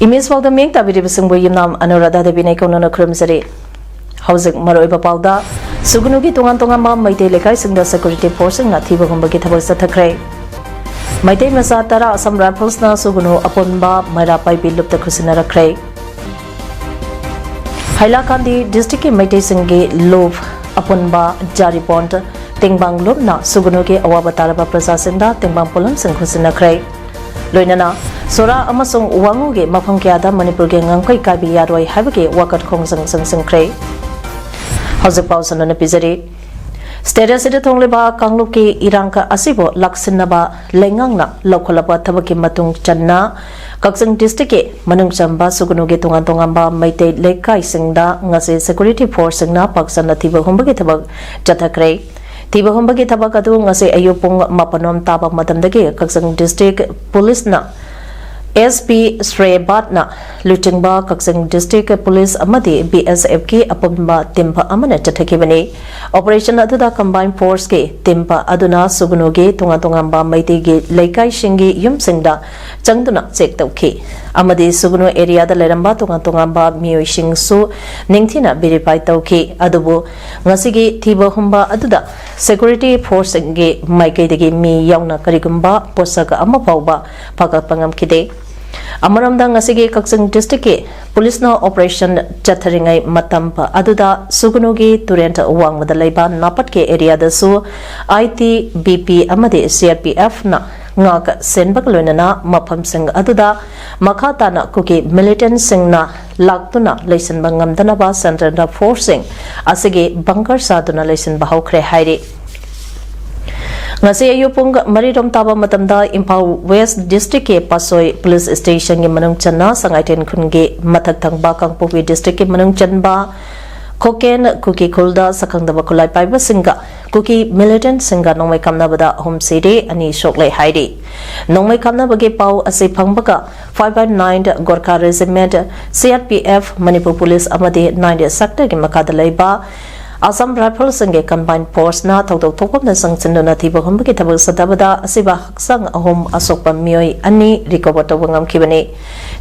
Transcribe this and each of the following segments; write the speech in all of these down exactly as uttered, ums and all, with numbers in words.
Image ꯄꯥꯎꯗ ꯃꯤꯌꯦꯡ ꯇꯥꯕꯤꯔꯤꯕꯁꯤꯡꯕꯨ ꯌꯨꯝꯅꯥꯝ ꯑꯅꯨꯔꯥꯙꯥ ꯗꯦꯕꯤꯅ ꯏꯀꯧꯅꯅ ꯈꯨꯔꯨꯝꯖꯔꯤ꯫ ꯍꯧꯖꯤꯛ ꯃꯔꯨꯑꯣꯏꯕ ꯄꯥꯎꯗ, ꯁꯨꯒꯅꯨꯒꯤ ꯇꯣꯉꯥꯟ ꯇꯣꯉꯥꯟꯕ ꯃꯩꯇꯩ ꯂꯩꯀꯥꯏꯁꯤꯡꯗ ꯁꯦꯀ꯭ꯌꯨꯔꯤꯇꯤ ꯐꯣꯔꯁꯁꯤꯡꯅ ꯊꯤꯕ ꯍꯨꯝꯕꯒꯤ ꯊꯕꯛ ꯆꯠꯊꯈ꯭ꯔꯦ꯫ ꯃꯩꯇꯩ ꯃꯆꯥ ꯇꯔꯥ ꯑꯁꯥꯝ ꯔꯥꯏꯐꯜꯁꯅ ꯁꯨꯒꯅꯨ ꯑꯄꯨꯟꯕ ꯃꯩꯔꯥ ꯄꯥꯏꯕꯤ ꯂꯨꯞꯇ ꯈꯨꯠꯁꯤꯟꯅꯔꯛꯈ꯭ꯔꯦ꯫ ꯍꯥꯏꯂꯥꯀꯥꯟꯗꯤ ꯗꯤꯁꯇ꯭ꯔꯤꯛꯀꯤ ꯃꯩꯇꯩꯁꯤꯡꯒꯤ ꯂꯨꯞ ꯑꯄꯨꯟꯕ ꯖꯥꯔꯤꯄꯣꯟ ꯇꯦꯡꯕꯥꯡ ꯂꯨꯞꯅ ꯁꯨꯒꯅꯨꯒꯤ ꯑꯋꯥꯕ ꯇꯥꯔꯕ ꯄ꯭ꯔꯖꯥꯁꯤꯡꯗ ꯇꯦꯡꯕꯥꯡ ꯄꯣꯠꯂꯝꯁꯤꯡ ꯈꯨꯠꯁꯤꯟꯅꯈ꯭ꯔꯦ꯫ ꯂꯣꯏꯅꯅ ꯁꯣꯔꯥ ꯑꯃꯁꯨꯡ ꯋꯥꯉꯨꯒꯤ ꯃꯐꯝ ꯀꯌꯥꯗ ꯃꯅꯤꯄꯨꯔꯒꯤ ꯉꯝꯈꯩ ꯀꯥꯏꯕ ꯌꯥꯔꯣꯏ ꯍꯥꯏꯕꯒꯤ ꯋꯥꯀꯠ ꯈꯣꯡꯖꯪ ꯆꯪꯁꯤꯟꯈ꯭ꯔꯦ꯫ ꯍꯧꯖꯤꯛ ꯄꯥꯎ ꯁꯟꯗꯣꯛꯅ ꯄꯤꯖꯔꯤ꯫ ꯁ꯭ꯇꯦꯠ ꯑꯁꯤꯗ ꯊꯣꯛꯂꯤꯕ ꯀꯥꯡꯂꯨꯞꯀꯤ ꯏꯔꯥꯡ ꯑꯁꯤꯕꯨ ꯂꯥꯛꯁꯤꯟꯅꯕ ꯂꯩꯉꯥꯛꯅ ꯂꯧꯈꯠꯂꯕ ꯊꯕꯛꯀꯤ ꯃꯇꯨꯡ ꯆꯟꯅ ꯀꯛꯆꯤꯡ ꯗꯤꯁꯇ꯭ꯔꯤꯛꯀꯤ ꯃꯅꯨꯡ ꯆꯟꯕ ꯁꯨꯒꯅꯨꯒꯤ ꯇꯣꯉꯥꯟ ꯇꯣꯉꯥꯟꯕ ꯃꯩꯇꯩ ꯂꯩꯀꯥꯏꯁꯤꯡꯗ ꯉꯁꯤ ꯁꯦꯀ꯭ꯌꯨꯔꯤꯇꯤ ꯐꯣꯔꯁꯁꯤꯡꯅ ꯄꯥꯛ ꯆꯟꯅ ꯊꯤꯕ ꯍꯨꯝꯕꯒꯤ ꯊꯕꯛ ꯆꯠꯊꯈ꯭ꯔꯦ꯫ ꯊꯤꯕ ꯍꯨꯝꯕꯒꯤ ꯊꯕꯛ ꯑꯗꯨ ꯉꯁꯤ ꯑꯌꯨꯛ ꯄꯨꯡ ꯃꯥꯄꯟ ꯔꯣꯝ ꯇꯥꯕ ꯃꯇꯝꯗꯒꯤ ꯀꯛꯆꯤꯡ ꯗꯤꯁꯇ꯭ꯔꯤꯛ ꯄꯨꯂꯤꯁꯅ ꯑꯦꯁ ꯄꯤ ꯁ꯭ꯔꯦꯕꯥꯠꯅ ꯂꯨꯆꯤꯡꯕ ꯀꯛꯆꯤꯡ ꯗꯤꯁꯇ꯭ꯔꯤꯛ ꯄꯨꯂꯤꯁ ꯑꯃꯗꯤ ꯕꯤ ꯑꯦꯁ ꯑꯦꯐꯀꯤ ꯑꯄꯨꯟꯕ ꯇꯤꯝ ꯑꯃꯅ ꯆꯠꯊꯈꯤꯕꯅꯤ꯫ ꯑꯣꯄꯔꯦꯁꯟ ꯑꯗꯨꯗ ꯀꯝꯕꯥꯏꯟ ꯐꯣꯔꯁꯀꯤ ꯇꯤꯝ ꯑꯗꯨꯅ ꯁꯨꯒꯅꯨꯒꯤ ꯇꯣꯉꯥꯟ ꯇꯣꯉꯥꯟꯕ ꯃꯩꯇꯩꯒꯤ ꯂꯩꯀꯥꯏꯁꯤꯡꯒꯤ ꯌꯨꯝꯁꯤꯡꯗ ꯆꯪꯗꯨꯅ ꯆꯦꯛ ꯇꯧꯈꯤ ꯑꯃꯗꯤ ꯁꯨꯒꯅꯨ ꯑꯦꯔꯤꯌꯥꯗ ꯂꯩꯔꯝꯕ ꯇꯣꯉꯥꯟ ꯇꯣꯉꯥꯟꯕ ꯃꯤꯑꯣꯏꯁꯤꯡꯁꯨ ꯅꯤꯡꯊꯤꯅ ꯚꯦꯔꯤꯐꯥꯏ ꯇꯧꯈꯤ꯫ ꯑꯗꯨꯕꯨ ꯉꯁꯤꯒꯤ ꯊꯤꯕ ꯍꯨꯝꯕ ꯑꯗꯨꯗ ꯁꯦꯀ꯭ꯌꯨꯔꯤꯇꯤ ꯐꯣꯔꯁꯁꯤꯡꯒꯤ ꯃꯥꯏꯀꯩꯗꯒꯤ ꯃꯤ ꯌꯥꯎꯅ ꯀꯔꯤꯒꯨꯝꯕ ꯄꯣꯠꯁꯛ ꯑꯃ ꯐꯥꯎꯕ ꯐꯒꯠꯄ ꯉꯝꯈꯤꯗꯦ꯫ ꯑꯃꯔꯣꯝꯗ ꯉꯁꯤꯒꯤ ꯀꯛꯆꯤꯡ ꯗꯤꯁꯇ꯭ꯔꯤꯛꯀꯤ ꯄꯨꯂꯤꯁꯅ ꯑꯣꯄꯔꯦꯁꯟ ꯆꯠꯊꯔꯤꯉꯩ ꯃꯇꯝ ꯑꯗꯨꯗ ꯁꯨꯒꯅꯨꯒꯤ ꯇꯨꯔꯦꯟ ꯋꯥꯡꯃꯗ ꯂꯩꯕ ꯅꯥꯄꯠꯀꯤ ꯑꯦꯔꯤꯌꯥꯗꯁꯨ ꯑꯥꯏ ꯇꯤ ꯕꯤ ꯄꯤ ꯑꯃꯗꯤ ꯁꯤ ꯑꯥꯔ ꯄꯤ ꯑꯦꯐꯅ ꯉꯥꯛ ꯁꯦꯟꯕꯒ ꯂꯣꯏꯅꯅ ꯃꯐꯝꯁꯤꯡ ꯑꯗꯨꯗ ꯃꯈꯥ ꯇꯥꯅ ꯀꯨꯀꯤ ꯃꯤꯂꯤꯇꯦꯟꯠꯁꯤꯡꯅ ꯂꯥꯛꯇꯨꯅ ꯂꯩꯁꯤꯟꯕ ꯉꯝꯗꯅꯕ ꯁꯦꯟꯇ꯭ꯔꯦꯜ ꯐꯣꯔꯁꯁꯤꯡ ꯑꯁꯤꯒꯤ ꯕꯪꯀꯔ ꯁꯥꯗꯨꯅ ꯂꯩꯁꯤꯟꯕ ꯍꯧꯈ꯭ꯔꯦ ꯍꯥꯏꯔꯤ꯫ ꯉꯁꯤ ꯑꯌꯨꯛ ꯄꯨꯡ ꯃꯔꯤꯔꯣꯝ ꯇꯥꯕ ꯃꯇꯝꯗ ꯏꯝꯐꯥꯜ ꯋꯦꯁ ꯗꯤꯁꯇ꯭ꯔꯤꯛꯀꯤ ꯄꯥꯠꯁꯣꯏ ꯄꯨꯂꯤꯁ ꯁ꯭ꯇꯦꯁꯟꯒꯤ ꯃꯅꯨꯡ ꯆꯟꯅ ꯁꯉꯥꯏꯊꯦꯟ ꯈꯨꯟꯒꯤ ꯃꯊꯛ ꯊꯪꯕ ꯀꯥꯡꯄꯣꯛꯄꯤ ꯗꯤꯁꯇ꯭ꯔꯤꯛꯀꯤ ꯃꯅꯨꯡ ꯆꯟꯕ ꯈꯣꯀꯦꯟ ꯀꯨꯀꯤ ꯈꯨꯜꯗ ꯁꯛꯈꯪꯗꯕ ꯈꯨꯠꯂꯥꯏ ꯄꯥꯏꯕꯁꯤꯡꯒ ꯀꯨꯀꯤ ꯃꯤꯂꯤꯇꯦꯟꯠꯁꯤꯡꯒ ꯅꯣꯡꯃꯩ ꯀꯥꯞꯅꯕꯗ ꯑꯍꯨꯝ ꯁꯤꯔꯦ, ꯑꯅꯤ ꯁꯣꯛꯂꯦ ꯍꯥꯏꯔꯤ꯫ ꯅꯣꯡꯃꯩ ꯀꯥꯞꯅꯕꯒꯤ ꯄꯥꯎ ꯑꯁꯤ ꯐꯪꯕꯒ five by nine Gorkha Regiment, C R P F, Manipur police ꯑꯃꯗꯤ ninth sectorꯒꯤ ꯃꯈꯥꯗ ꯂꯩꯕ ꯑꯁꯥꯝ ꯔꯥꯏꯐꯜꯁꯤꯡꯒꯤ ꯀꯝꯕꯥꯏꯟ ꯐꯣꯔꯁꯅ ꯊꯧꯗꯣꯛ ꯊꯣꯛꯐꯝꯗ ꯆꯪꯁꯤꯟꯗꯨꯅ ꯊꯤꯕ ꯍꯨꯝꯕꯒꯤ ꯊꯕꯛ ꯆꯠꯊꯕꯗ ꯑꯁꯤꯕ ꯍꯛꯆꯥꯡ ꯑꯍꯨꯝ, ꯑꯁꯣꯛꯄ ꯃꯤꯑꯣꯏ ꯑꯅꯤ ꯔꯤꯀꯣꯚꯔ ꯇꯧꯕ ꯉꯝꯈꯤꯕꯅꯤ꯫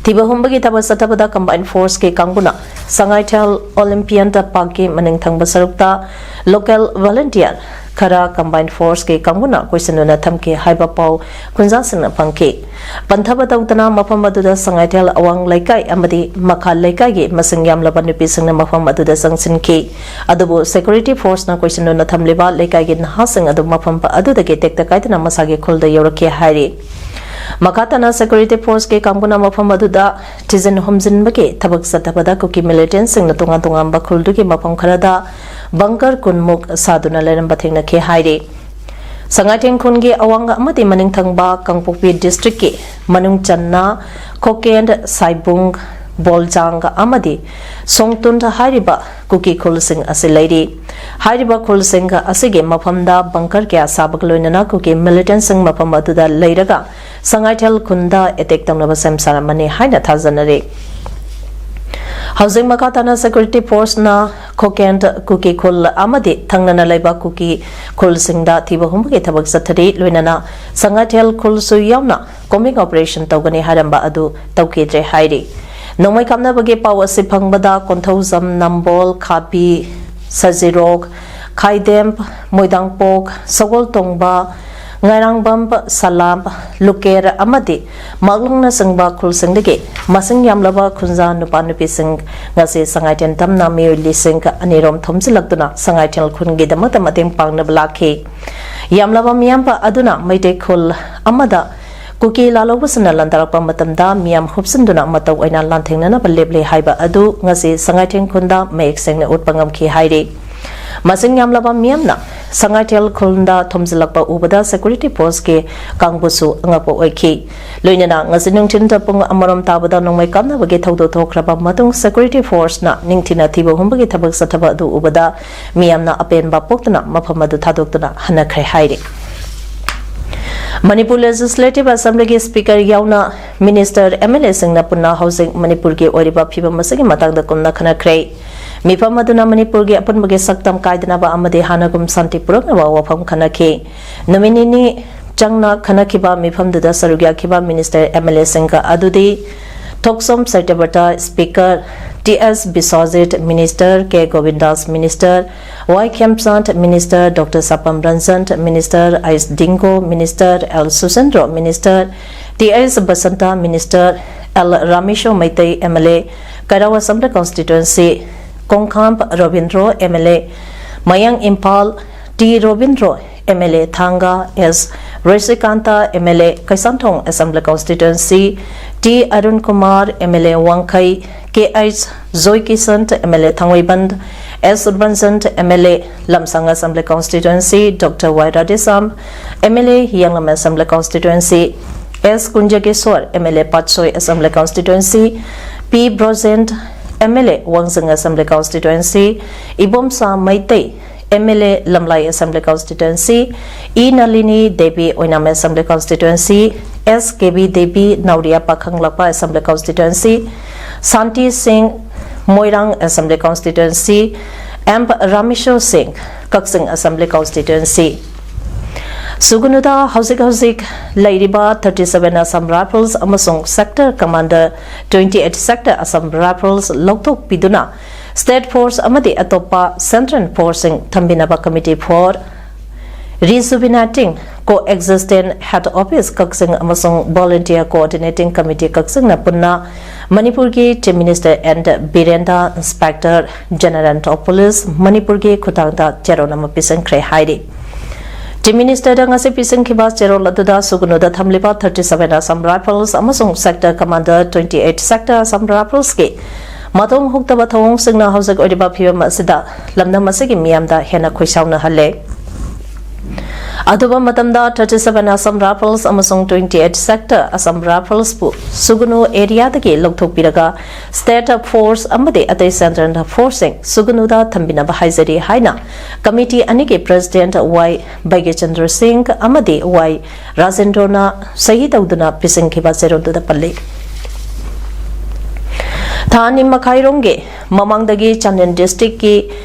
ꯊꯤꯕ ꯍꯨꯝꯕꯒꯤ ꯊꯕꯛ ꯆꯠꯊꯕꯗ ꯀꯝꯕꯥꯏꯟ ꯐꯣꯔꯁꯀꯤ ꯀꯥꯡꯕꯨꯅ ꯁꯉꯥꯏꯊꯦꯜ ꯑꯣꯂꯤꯝꯄꯤꯌꯟ ꯄꯥꯔꯛꯀꯤ ꯃꯅꯤꯡ ꯊꯪꯕ ꯁꯔꯨꯛꯇ ꯂꯣꯀꯦꯜ ꯚꯣꯂꯨꯟꯇꯤꯌꯔ ꯈꯔ ꯀꯝꯕꯥꯏꯟ ꯐꯣꯔꯁꯀꯤ ꯀꯥꯡꯕꯨꯅ ꯀꯣꯏꯁꯤꯟꯗꯨꯅ ꯊꯝꯈꯤ ꯍꯥꯏꯕ ꯄꯥꯎ ꯈꯨꯟꯖꯥꯁꯤꯡꯅ ꯐꯪꯈꯤ꯫ ꯄꯟꯊꯕ ꯇꯧꯗꯅ ꯃꯐꯝ ꯑꯗꯨꯗ ꯁꯉꯥꯏꯊꯦꯜ ꯑꯋꯥꯡ ꯂꯩꯀꯥꯏ ꯑꯃꯗꯤ ꯃꯈꯥ ꯂꯩꯀꯥꯏꯒꯤ ꯃꯁꯤꯡ ꯌꯥꯝꯂꯕ ꯅꯨꯄꯤꯁꯤꯡꯅ ꯃꯐꯝ ꯑꯗꯨꯗ ꯆꯪꯁꯤꯟꯈꯤ꯫ ꯑꯗꯨꯕꯨ ꯁꯦꯀ꯭ꯌꯨꯔꯤꯇꯤ ꯐꯣꯔꯁꯅ ꯀꯣꯏꯁꯤꯟꯗꯨꯅ ꯊꯝꯂꯤꯕ ꯂꯩꯀꯥꯏꯒꯤ ꯅꯍꯥꯁꯤꯡ ꯑꯗꯨ ꯃꯐꯝ ꯑꯗꯨꯗꯒꯤ ꯇꯦꯛꯇ ꯀꯥꯏꯗꯅ ꯃꯁꯥꯒꯤ ꯈꯨꯜꯗ ꯌꯧꯔꯛꯈꯤ ꯍꯥꯏꯔꯤ꯫ ꯃꯈꯥ ꯇꯥꯅ ꯁꯦꯀ꯭ꯌꯨꯔꯤꯇꯤ ꯐꯣꯔꯁꯀꯤ ꯀꯥꯡꯕꯨꯅ ꯃꯐꯝ ꯑꯗꯨꯗ ꯊꯤꯖꯤꯟ ꯍꯨꯝꯖꯤꯟꯕꯒꯤ ꯊꯕꯛ ꯆꯠꯊꯕꯗ ꯀꯨꯀꯤ ꯃꯤꯂꯤꯇꯦꯟꯠꯁꯤꯡꯅ ꯇꯣꯉꯥꯟ ꯇꯣꯉꯥꯟꯕ ꯈꯨꯜꯗꯨꯒꯤ ꯃꯐꯝ ꯈꯔꯗ ꯕꯪꯀꯔ ꯀꯨꯟꯃꯨꯛ ꯁꯥꯗꯨꯅ ꯂꯩꯔꯝꯕ ꯊꯦꯡꯅꯈꯤ ꯍꯥꯏꯔꯤ꯫ ꯁꯉꯥꯏꯊꯦꯟ ꯈꯨꯟꯒꯤ ꯑꯋꯥꯡ ꯑꯃꯗꯤ ꯃꯅꯤꯡ ꯊꯪꯕ ꯀꯥꯡꯄꯣꯛꯄꯤ ꯗꯤꯁꯇ꯭ꯔꯤꯛꯀꯤ ꯃꯅꯨꯡ ꯆꯟꯅ ꯈꯣꯀꯦꯟ, ꯁꯥꯏꯕꯨꯡ, ꯕꯣꯜꯖꯥꯡ ꯑꯃꯗꯤ ꯁꯣꯡꯇꯨꯟ ꯍꯥꯏꯔꯤꯕ ꯀꯨꯀꯤ ꯈꯨꯜꯁꯤꯡ ꯑꯁꯤ ꯂꯩꯔꯤ꯫ ꯍꯥꯏꯔꯤꯕ ꯈꯨꯜꯁꯤꯡ ꯑꯁꯤꯒꯤ ꯃꯐꯝꯗ ꯕꯪꯀꯔ ꯀꯌꯥ ꯁꯥꯕꯒ ꯂꯣꯏꯅꯅ ꯀꯨꯀꯤ ꯃꯤꯂꯤꯇꯦꯟꯠꯁꯤꯡ ꯃꯐꯝ ꯑꯗꯨꯗ ꯂꯩꯔꯒ ꯁꯉꯥꯏꯊꯦꯜ ꯈꯨꯟꯗ ꯑꯦꯇꯦꯛ ꯇꯧꯅꯕ ꯁꯦꯝ ꯁꯥꯔꯝꯃꯅꯤ ꯍꯥꯏꯅ ꯊꯥꯖꯅꯔꯤ꯫ ꯍꯧꯖꯤꯛ ꯃꯈꯥ ꯇꯥꯅ ꯁꯦꯀ꯭ꯌꯨꯔꯤꯇꯤ ꯐꯣꯔꯁꯅ ꯈꯣꯀꯦꯟ ꯀꯨꯀꯤ ꯈꯨꯜ ꯑꯃꯗꯤ ꯊꯪꯅꯅ ꯂꯩꯕ ꯀꯨꯀꯤ ꯈꯨꯜꯁꯤꯡꯗ ꯊꯤꯕ ꯍꯨꯝꯕꯒꯤ ꯊꯕꯛ ꯆꯠꯊꯔꯤ, ꯂꯣꯏꯅꯅ ꯁꯉꯥꯏꯊꯦꯜ ꯈꯨꯜꯁꯨ ꯌꯥꯎꯅ ꯀꯣꯝꯕꯤꯡ ꯑꯣꯄꯔꯦꯁꯟ ꯇꯧꯒꯅꯤ ꯍꯥꯏꯔꯝꯕ ꯑꯗꯨ ꯇꯧꯈꯤꯗ꯭ꯔꯦ ꯍꯥꯏꯔꯤ꯫ ꯅꯣꯡꯃꯩ ꯀꯥꯞꯅꯕꯒꯤ ꯄꯥꯎ ꯑꯁꯤ ꯐꯪꯕꯗ ꯀꯣꯟꯊꯧꯖꯝ, ꯅꯝꯕꯣꯜ, ꯈꯥꯕꯤ, ꯁꯖꯤꯔꯣꯛ, ꯈꯥꯏꯗꯦꯝ, ꯃꯣꯏꯗꯥꯡꯄꯣꯛ, ꯁꯒꯣꯜꯇꯣꯡꯕ, ꯉꯥꯏꯔꯥꯡꯕꯝ, ꯁꯂꯥꯝ, ꯂꯨꯀꯦꯔ ꯑꯃꯗꯤ ꯃꯥꯛꯂꯪꯅꯆꯤꯡꯕ ꯈꯨꯜꯁꯤꯡꯗꯒꯤ ꯃꯁꯤꯡ ꯌꯥꯝꯂꯕ ꯈꯨꯟꯖꯥ ꯅꯨꯄꯥ ꯅꯨꯄꯤꯁꯤꯡ ꯉꯁꯤ ꯁꯉꯥꯏꯊꯦꯟ ꯇꯝꯅ ꯃꯤꯑꯣꯏ ꯂꯤꯁꯤꯡ ꯑꯅꯤꯔꯣꯝ ꯊꯣꯝꯖꯤꯜꯂꯛꯇꯨꯅ ꯁꯉꯥꯏꯊꯦꯜ ꯈꯨꯟꯒꯤꯗꯃꯛꯇ ꯃꯇꯦꯡ ꯄꯥꯡꯅꯕ ꯂꯥꯛꯈꯤ꯫ ꯌꯥꯝꯂꯕ ꯃꯤꯌꯥꯝ ꯑꯗꯨꯅ ꯃꯩꯇꯩ ꯈꯨꯜ ꯑꯃꯗ ꯀꯨꯀꯤ ꯂꯥꯜꯍꯧꯕꯁꯤꯡꯅ ꯂꯥꯟꯗꯥꯔꯛꯄ ꯃꯇꯝꯗ ꯃꯤꯌꯥꯝ ꯍꯨꯞꯆꯤꯟꯗꯨꯅ ꯃꯇꯧ ꯑꯣꯏꯅ ꯂꯥꯟꯊꯦꯡꯅꯅꯕ ꯂꯦꯞꯂꯦ ꯍꯥꯏꯕ ꯑꯗꯨ ꯉꯁꯤ ꯁꯉꯥꯏꯊꯦꯟ ꯈꯨꯟꯗ ꯃꯌꯦꯛ ꯁꯦꯡꯅ ꯎꯠꯄ ꯉꯝꯈꯤ ꯍꯥꯏꯔꯤ꯫ ꯃꯁꯤꯡ ꯌꯥꯝꯂꯕ ꯃꯤꯌꯥꯝꯅ ꯁꯉꯥꯏꯊꯦꯜ ꯈꯨꯜꯗ ꯊꯣꯝꯖꯤꯜꯂꯛꯄ ꯎꯕꯗ security forceꯀꯤ ꯀꯥꯡꯕꯨꯁꯨ ꯑꯉꯛꯄ ꯑꯣꯏꯈꯤ꯫ ꯂꯣꯏꯅꯅ ꯉꯁꯤ ꯅꯨꯡꯊꯤꯜꯗ ꯄꯨꯡ ꯑꯃꯔꯣꯝ ꯇꯥꯕꯗ ꯅꯣꯡꯃꯩ ꯀꯥꯞꯅꯕꯒꯤ ꯊꯧꯗꯣꯛ ꯊꯣꯛꯈ꯭ꯔꯕ ꯃꯇꯨꯡ security forceꯅ ꯅꯤꯡꯊꯤꯅ ꯊꯤꯕ ꯍꯨꯝꯕꯒꯤ ꯊꯕꯛ ꯆꯠꯊꯕ ꯑꯗꯨ ꯎꯕꯗ ꯃꯤꯌꯥꯝꯅ ꯑꯄꯦꯟꯕ ꯄꯣꯛꯇꯨꯅ ꯃꯐꯝ ꯑꯗꯨ ꯊꯥꯗꯣꯛꯇꯨꯅ ꯍꯟꯅꯈ꯭ꯔꯦ ꯍꯥꯏꯔꯤ꯫ ꯃꯅꯤꯄꯨꯔ Legislative Assemblyꯒꯤ Speaker ꯌꯥꯎꯅ Minister, MLAꯁꯤꯡꯅ ꯄꯨꯟꯅ ꯍꯧꯖꯤꯛ ꯃꯅꯤꯄꯨꯔꯒꯤ ꯑꯣꯏꯔꯤꯕ ꯐꯤꯕꯝ ꯑꯁꯤꯒꯤ ꯃꯇꯥꯡꯗ ꯀꯨꯞꯅ ꯈꯟꯅꯈ꯭ꯔꯦ꯫ ꯃꯤꯐꯝ ꯑꯗꯨꯅ ꯃꯅꯤꯄꯨꯔꯒꯤ ꯑꯄꯨꯟꯕꯒꯤ ꯁꯛꯇꯝ ꯀꯥꯏꯗꯅꯕ ꯑꯃꯗꯤ ꯍꯥꯟꯅꯒꯨꯝ ꯁꯥꯟꯇꯤ ꯄꯨꯔꯛꯅꯕ ꯋꯥꯐꯝ ꯈꯟꯅꯈꯤ꯫ ꯅꯨꯃꯤꯠ ꯅꯤꯅꯤ ꯆꯪꯅ ꯈꯟꯅꯈꯤꯕ ꯃꯤꯐꯝꯗꯨꯗ ꯁꯔꯨꯛ ꯌꯥꯈꯤꯕ Minister, MLAꯁꯤꯡꯒ ꯑꯗꯨꯗꯤ Thokchom Satyabrata, Speaker, T S Biswajit, Minister, K Govindas, Minister, Y Khemchand, Minister, Doctor Sapam Ranjan, Minister, H Dingo, Minister, L Susindro, Minister, T H Basanta, Minister, L Rameshwar Meitei, MLA, Keirao Assembly Constituency, Kongkham Robindro, MLA, Mayang Imphal, T Robindro, MLA Thanga, S Rosikant, MLA Keishamthong Assembly Constituency, T Arun Kumar, MLA Wangkhei, K H Joykishan, MLA Thangmeiband, S Subhranjan, MLA Lamsang Assembly Constituency, doctor ꯋꯥꯏ Radheshyam, MLA Hiyanglam Assembly Constituency, S Kunjakeswar, MLA Patsoi Assembly Constituency, P Brojen, MLA Wangjing Assembly Constituency, Ibomcha Meitei, MLA Lamlai Assembly Constituency, E Nalini Devi Oinam Assembly Constituency, S Kebi Devi Nauriya Pakhanglakpa Assembly Constituency, Shanti Singh Moirang Assembly Constituency, M Rameshor Singh Kakching Assembly Constituency꯫ ꯁꯨꯒꯅꯨꯗ ꯍꯧꯖꯤꯛ ꯍꯧꯖꯤꯛ ꯂꯩꯔꯤꯕ thirty seven Assam Rifles ꯑꯃꯁꯨꯡ Sector Commander twenty eight Sector Assam Rifles ꯂꯧꯊꯣꯛꯄꯤꯗꯨꯅ State Force ꯑꯃꯗꯤ ꯑꯇꯣꯞꯄ Central Forceꯁꯤꯡ ꯊꯝꯕꯤꯅꯕ Committee for Rejuvenating Coexistence Head Office ꯀꯛꯆꯤꯡ ꯑꯃꯁꯨꯡ Volunteer Coordinating Committee ꯀꯛꯆꯤꯡꯅ ꯄꯨꯟꯅ ꯃꯅꯤꯄꯨꯔꯒꯤ Chief Minister N Birendra, Inspector General of Police ꯃꯅꯤꯄꯨꯔꯒꯤ ꯈꯨꯠꯊꯥꯡꯗ ꯆꯦꯔꯣꯜ ꯑꯃ ꯄꯤꯁꯤꯟꯈ꯭ꯔꯦ ꯍꯥꯏꯔꯤ꯫ Chief Ministerꯗ ꯉꯁꯤ ꯄꯤꯁꯤꯟꯈꯤꯕ ꯆꯦꯔꯣꯜ ꯑꯗꯨꯗ ꯁꯨꯒꯅꯨꯗ ꯊꯝꯂꯤꯕ thirty seven Assam Rifles ꯑꯃꯁꯨꯡ Sector Commander twenty eight Sector Assam Riflesꯀꯤ ꯃꯇꯣꯡ ꯍꯨꯛꯇꯕ ꯊꯧꯑꯣꯡꯁꯤꯡꯅ ꯍꯧꯖꯤꯛ ꯑꯣꯏꯔꯤꯕ ꯐꯤꯕꯝ ꯑꯁꯤꯗ ꯂꯝꯗꯝ ꯑꯁꯤꯒꯤ ꯃꯤꯌꯥꯝꯗ ꯍꯦꯟꯅ ꯈꯣꯏꯁꯥꯎꯅꯍꯜꯂꯦ꯫ ꯑꯗꯨꯕꯨ ꯃꯇꯝꯗ thirty seven Assam Rifles ꯑꯃꯁꯨꯡ twenty eight Sector Assam Riflesꯄꯨ ꯁꯨꯒꯅꯨ areaꯗꯒꯤ ꯂꯧꯊꯣꯛꯄꯤꯔꯒ state force ꯑꯃꯗꯤ ꯑꯇꯩ central forceꯁꯤꯡ ꯁꯨꯒꯅꯨꯗ ꯊꯝꯕꯤꯅꯕ ꯍꯥꯏꯖꯔꯤ ꯍꯥꯏꯅ committee ꯑꯅꯤꯒꯤ president ꯋꯥꯏ ꯕꯩꯒ꯭ꯌꯆꯟꯗ꯭ꯔ ꯁꯤꯡ ꯑꯃꯗꯤ ꯋꯥꯏ ꯔꯥꯖꯦꯟꯗ꯭ꯔꯣꯅ ꯁꯍꯤ ꯇꯧꯗꯨꯅ ꯄꯤꯁꯤꯟꯈꯤꯕ ꯆꯦꯔꯣꯜꯗꯨꯗ ꯄꯜꯂꯤ꯫ ꯊꯥ ꯑꯅꯤ ꯃꯈꯥꯏꯔꯣꯝꯒꯤ ꯃꯃꯥꯡꯗꯒꯤ ꯆꯥꯟꯗꯦꯜ districtꯀꯤ